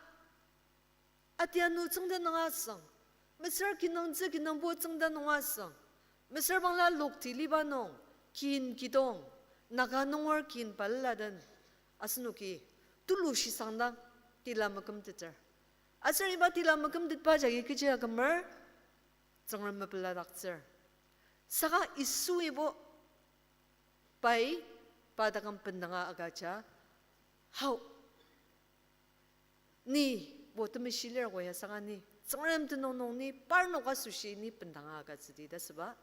atianu tsüngda nung asüng, mesüra kinungtsü kinungpo tsüngda nung asüng, mesüra bangla lokti liba nung, kin kidong, Naga nunger kin balala den, asenoki tulu shisangdang tila mekümteter. Aser iba tila mekümtetba jagi kechi akümer, Tsüngrem mepeladaktsür. Saka Yisuibo pai pa taküm bendanga agüja, hao, nibo temeshi lir ko ya saka ni Tsüngrem tenüng nung ni parnok asoshi ni bendanga agütsüdi ta asüba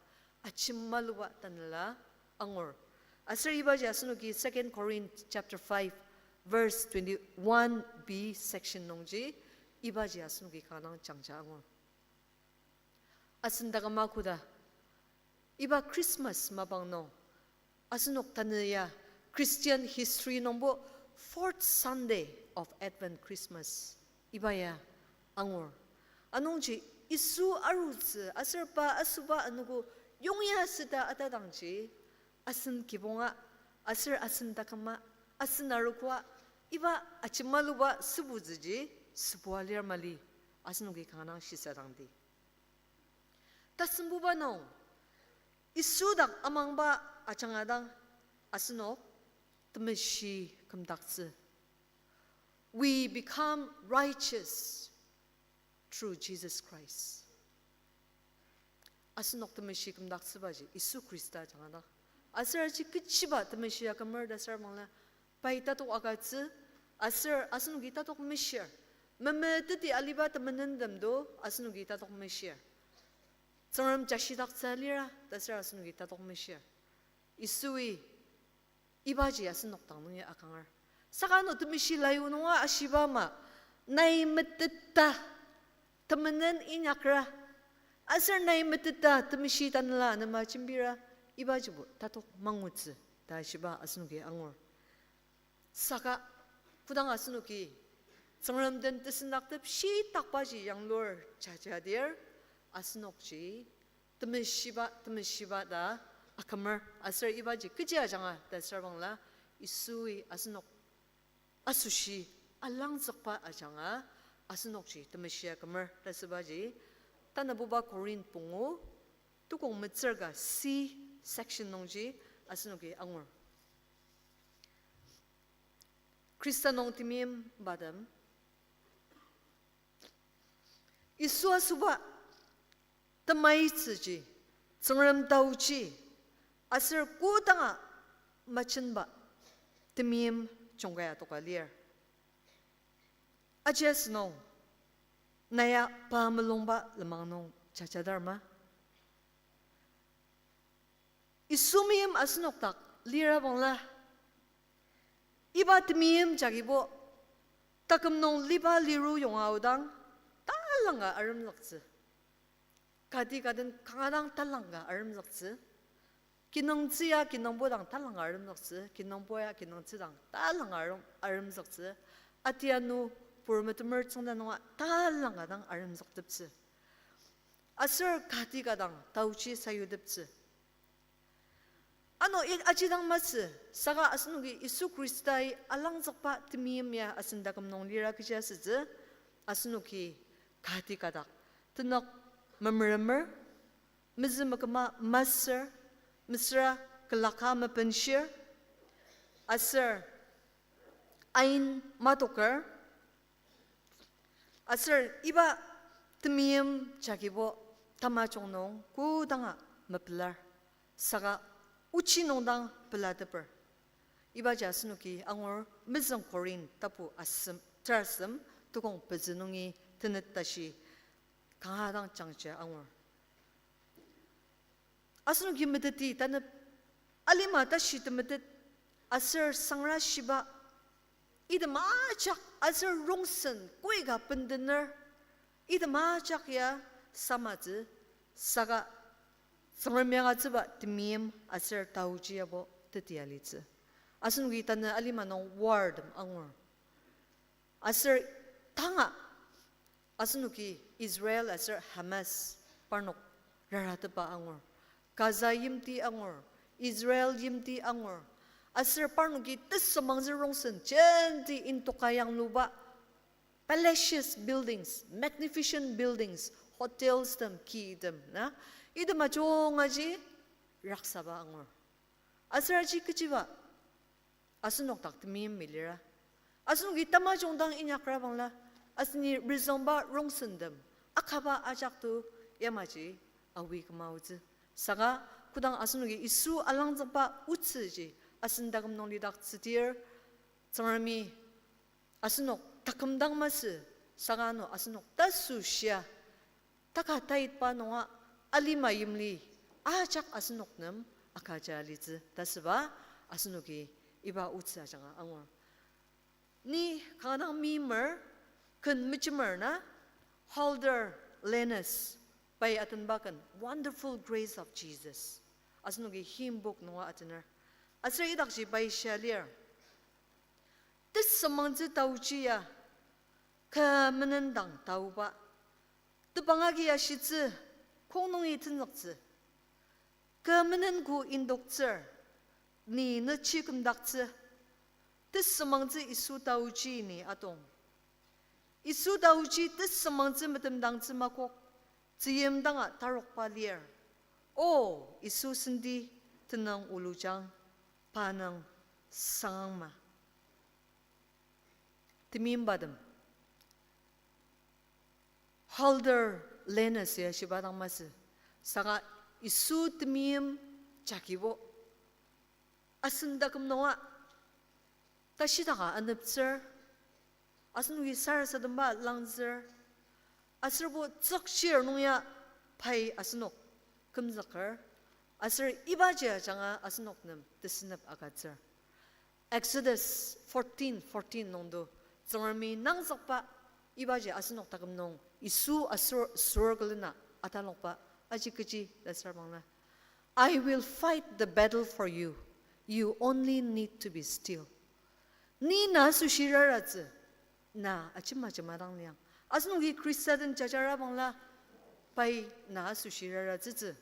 ajemaluba tanela angur. Aser ibaji asenoki Second Corinth chapter five verse twenty-one B section nungji ibaji asenoki kanga jangja angur. Asen taküma koda, iba Christmas mapang nung, asenok tanü ya Christian history nungbo fourth Sunday of Advent Christmas, iba ya angur. Anungji Yisu arutsü aser pa asoba anogo yongya süta atadangji, asen kibonga, aser asen taküma, asen arogoa, iba ajemaluba sübutsüji sübua lir mali, asenoki kanga dang shisadangdi. Tasembuba nung, Yisu dak amangba ajanga dang asenok temeshi kümdaktsü. We become righteous through Jesus Christ. Asenok temeshi kümdaktsübaji Yisu Khrista ajanga dang. Aser aji kechiba temeshi akümer ta asür bangla, pai tatok agütsü, aser asenoki tatok meshir. Memeteti aliba temenentemdo asenoki tatok meshir. Tsüngrem jashidaktsü lira ta aser asenoki tatok meshir. Yisui ibaji asenok dang nungi akünger. Saka ano temeshi layu nunga ashiba ama, nai meteta temenen inyakra, aser nai meteta temeshi tanela anema jembira, ibajibo tatok mangutsü ta shiba asenoki angur. Saka kodang asenoki Tsüngrem den tesendaktep shitakbaji yanglur jajadir, asenokji temeshiba, temeshiba ta akümer, aser ibaji kechi ajanga ta asür bangla, Yisui asenok asoshi alangzükba ajanga asenokji temeshi akümer ta asübaji, tanabuba Korinth pungu, tukong metsür ka C section nungji asenoki angur. Khrista nung temeimbatem, Yisu asoba temaitsüji, Tsüngrem taoji, aser kodanga majenba temeim jungkai adoka lir. Aji asünung, na ya pa mulungba lenmang nung jajadar ma? Yisu meim asenok dak lira bangla, iba temeim jagibo, taküm nung liba liru yonga aodang, talangka aremzüktsü. Kati kaden kanga dang talangka aremzüktsü. Kinungtsü ya kinungpo dang talangka aremzüktsü, kinungpo ya kinungtsü dang talangka arem-, aremzüktsü. Atianu pur metemer tsüngda nunga talangka dang aremzükteptsü. Aser kati ka dang taochi sayuteptsü. Ano i- aji dang masü, saka asenoki Yisu Khristai alangzükba temeim ya asen taküm nung lira kechi asütsü, asenoki kati ka dak tenük memeremer, mezü meküma masür, mesüra külaka mepenshir, aser ain matoker, aser iba temeim jagibo tamajung nung kodanga mepelar, saka ochi nung dang pelateper. Ibaji asenoki angur mezüng Korinth tapu asem, terasem, tukong pezü nungi tenet tashi kanga dang jangja angur. Asenoki meteti tanep, alima tashi temetet, aser sangra shiba, item ajak aser rongsen koika bendener, item ajak ya samatsü, saka Tsüngrem yanglutsüba temeim aser taoji yabo teti alitsü. Asenoki tanü alima nung war tem angur. Aser tanga asenoki Israel aser Hamas parnok raratepa angur. Gaza yimti angur, Israel yimti angur. Aser parnoki tesümangtsü rongsen jenti indoka yangluba palacious buildings, magnificent buildings, hotels tem, ki tem, na? Item ajungaji raksaba angur. Aser aji kechiba asenok dak temeim melira. Asenoki tamajung dang inyakra bangla, aseni rizüngba rongsentem akaba ajak to yamaji awi küma aotsü. Saka kodang asenoki Yisu alangzükba otsüji asen taküm nung lidaktsüdir, Tsüngremi asenok taküm dang masü, saka ano asenok tasoshia, taka taitba nunga alima yimli ajak asenok nem akaja alitsü ta süba asenoki iba otsü ajanga angur. Ni kanga dang meimer, ken mejemer na, Haldor Laenas, pai atenba ken Wonderful Grace of Jesus. Asenoki hymn book nunga atener. Aser idakji pai shia lir. Tesümangtsü taochi ya, kü menen dang taoba. Tebang agi ashitsü, kong nungi tenzüktsü. Kü menen ko indoktsür, ni nechi kümdaktsü. Tesümangtsü Yisu taochi ni atong. Yisu taochi tesümangtsü metemdangtsü makok, tzüyim danga tarokba lir. O, Yisu senti tenüng olujang, pa nung sangang ma. Temeimbatem, Haldor Laenas ya shiba dang masü, saka Yisu temeim jagibo asen taküm nunga tashidaka aneptsür, asenoki sarasademba langzür, aserbo tsükchir nung ya pai asenok kümzüker, aser ibaji ajanga asenok nem tesünep agütsür. Exodus fourteen fourteen nungdo, Tsüngremi nangzükba ibaji asenok taküm nung Yisu asür, asür külena atalokba aji kechi ta süra bangla, I will fight the battle for you. You only need to be still. Ni na asoshi raratsü, na ajema ajema dang liang. Asenoki Khrista den jajara bangla, pai na asoshi raratsütsü.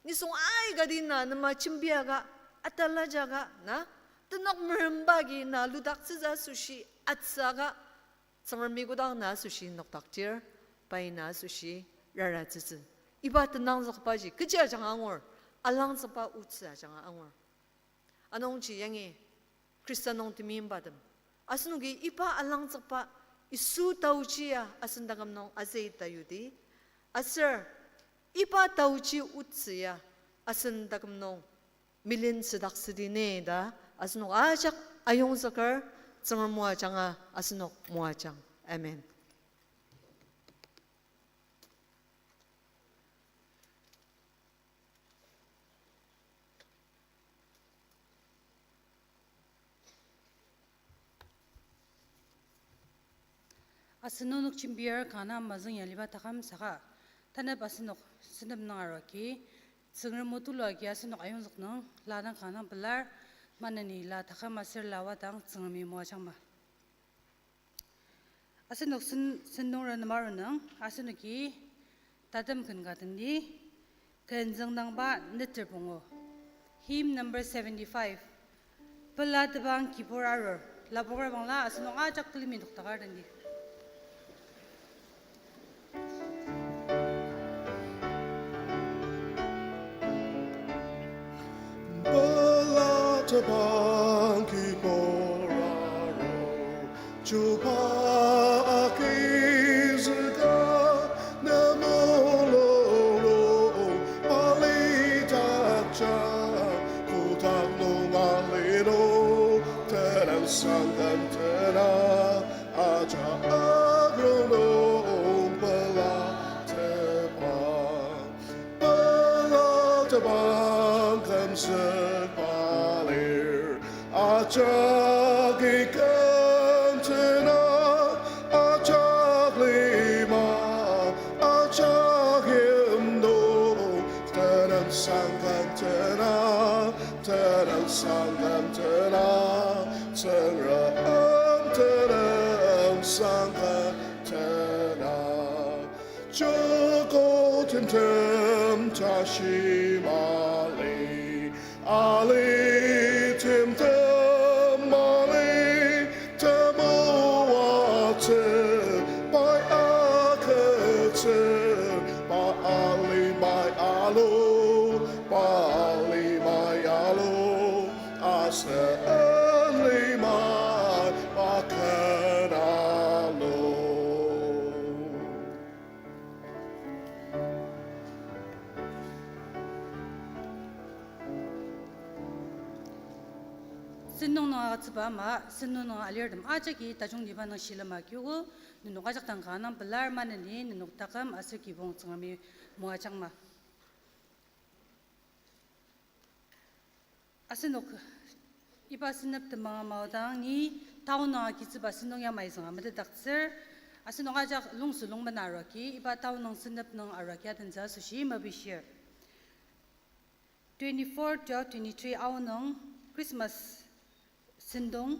Nisung aikati na nema jembiaka, atalajaka, na, tenok meremba agi na ludaktsütsü asoshi atsüaka, Tsüngremi kodang na asoshi nokdaktsür, pai na asoshi raratsütsü. Iba tenangzükbaji kechi ajanga angur, alangzükba otsü ajanga angur. Anungji yangi Khrista nung temeimbatem, asenoki iba alangzükba Yisu taochi ya asen taküm nung azüta yudi, aser iba taochi otsü ya asen taküm nung milentsüdaksüdi ne ta asenok ajak ayongzüker, Tsüngrem moajanga asenok moajang. Amen. Asen onok jembir kanga mazüng ya aliba taküm saka, tanep asenok sentep nung arua agi, Tsüngrem o tulu agi asenok ayongzük nung, la dang kanga pelar, maneni la taküm aser la wadang Tsüngremi moajangma. Asenok sen-, sentong renema arunung, asenoki tatem ken ka tendi, ken züngdangba neter pungu. Hymn number seventy-five. Pela tebang kibur arur. Lapoker bangla asenok ajak külemi noktakar tendi. Pela tebang kibur arur, Chuba agizüka ne mulung nung, palidak ja kotak nung alidong, tenüngsang ken tena ajak rongnung pela tebang. Pela tebang kümzük palir, ajak ikentena, ajak lima, ajak yimdong, tenüngsang ken tena, tenüngsang ken tena, Tsüngrem tenüngsang ken tena. Joko timtem tashi mali, ali timtem mali, temoatsü pai agütsür, pa alimai alu, pa alimai alu, asen limai pa ken alu. Sentong nung agütsüba ama, sentong nung alirtem ajaki tajungtiba nung shilem agiogo, nenok ajak dang kanga pelar maneni nenok taküm aser kibong Tsüngremi moajangma. Asenok iba sentep temang amaodang ni town nung agitsüba sentong yamai zünga metetdaktsür. Asenok ajak lungsü lungmena aruagi, iba town nung sentep nung aruagi adentsü asoshi mepishir. Twenty-four twelve twenty-three aonung Christmas sentong.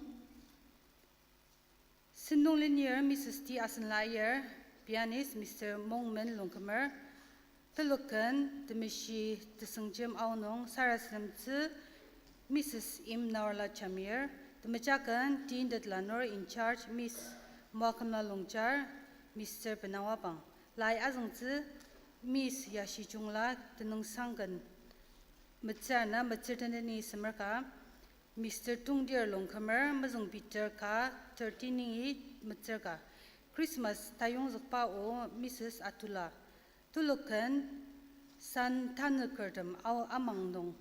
Sentong lenir Missus T Asenlayer, pianist Mister Mongmen Longkumer, telok ken temeshi tesüngjem aonung sarasademtsü Missus M Naorla Jamir, temeja ken Teen Tetlanur in charge Miss Moakümla Longchar, Mister Penawabang. Lai azüngtsü Miss Yashijungla tenüngsang ken metsür ana metsür teneni semer ka, Mister Tongdir Longkumer, mezüng Peter ka, thirteen nungi metsür ka. Christmas tayongzükba o Missus Atula. Telok ken san tanükertem ao amang nung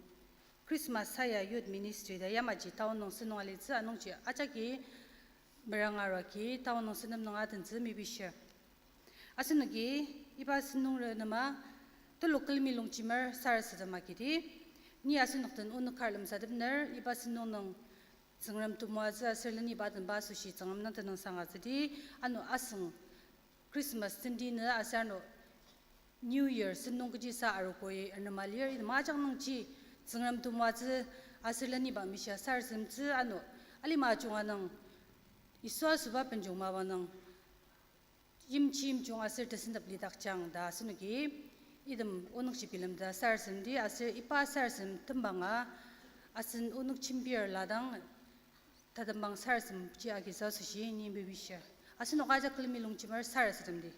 Christmas saya Youth Ministry ta yamaji town nung sentong alitsü anungji ajaki meranga aruagi town nung sentong nung adentsü mepishir. Asenoki iba sentong renema telok külemi longjemer sarasadem agidi, ni asenok den onük kar lemsatepner iba sentong nung Tsüngrem temoatsü aser leniba tenba asoshi Tsüngrem nem tenüngsang agütsüdi, ano asüng Christmas tenti nü aser ano New Year sentong kechisa arogoi arnema lir, item ajak nungji Tsüngrem temoatsü aser leniba mishia sarasademtsü ano alima ajunga nung Yisu asüba benjong mapa nung yimji yimjung aser tesendep lidakjang ta asenoki item onükji bilemtet sarasademdi aser iba sarasadem tembanga asen onük jembir ladang tatembang sarasademji agitsü asoshi ni mepishir. Asenok ajak külemi longjemer sarasademdi.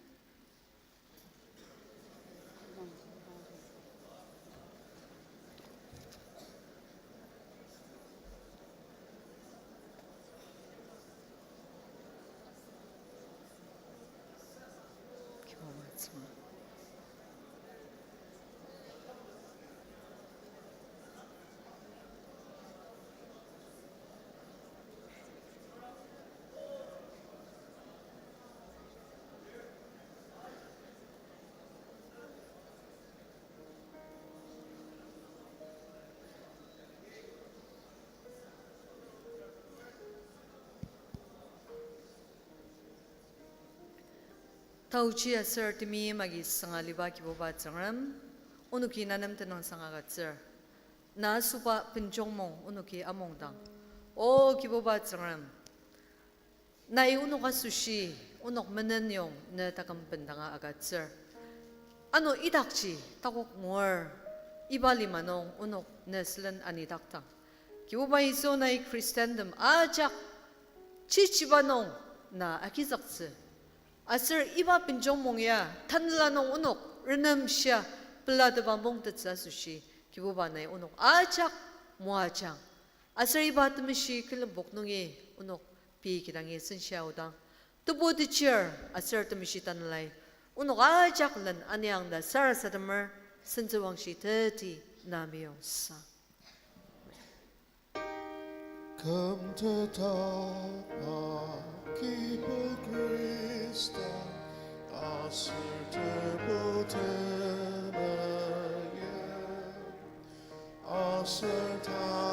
Taochi aser temeim agi sanga liba Kibuba Tsüngrem, onoki na nem tenüngsang agütsür. Na asüba benjong mung onoki amungdang, O Kibuba Tsüngrem, nai onok asoshi, onok menen yong ne taküm bendanga agütsür. Ano idakji takok ngur, iba lima nung onok ne sülen anidakdang, Kibuba Yisu, nai Khristantem ajak chichiba nung na agizüktsü. Aser iba benjong mung ya tanela nung onok renemshia pelatepa mungtettsü asoshi, Kibuba, nai onok ajak moajang. Aser iba temeshi külenpok nungi onok pei kidangi senshia aodang, Tebu, Techir aser Temeshi Tanelai, onok ajak len aniang ta sarasademer, sentsüwangshi teti na meyongsa. Kümtetba Kibu Khrista, aser Tebu temeim, aser ta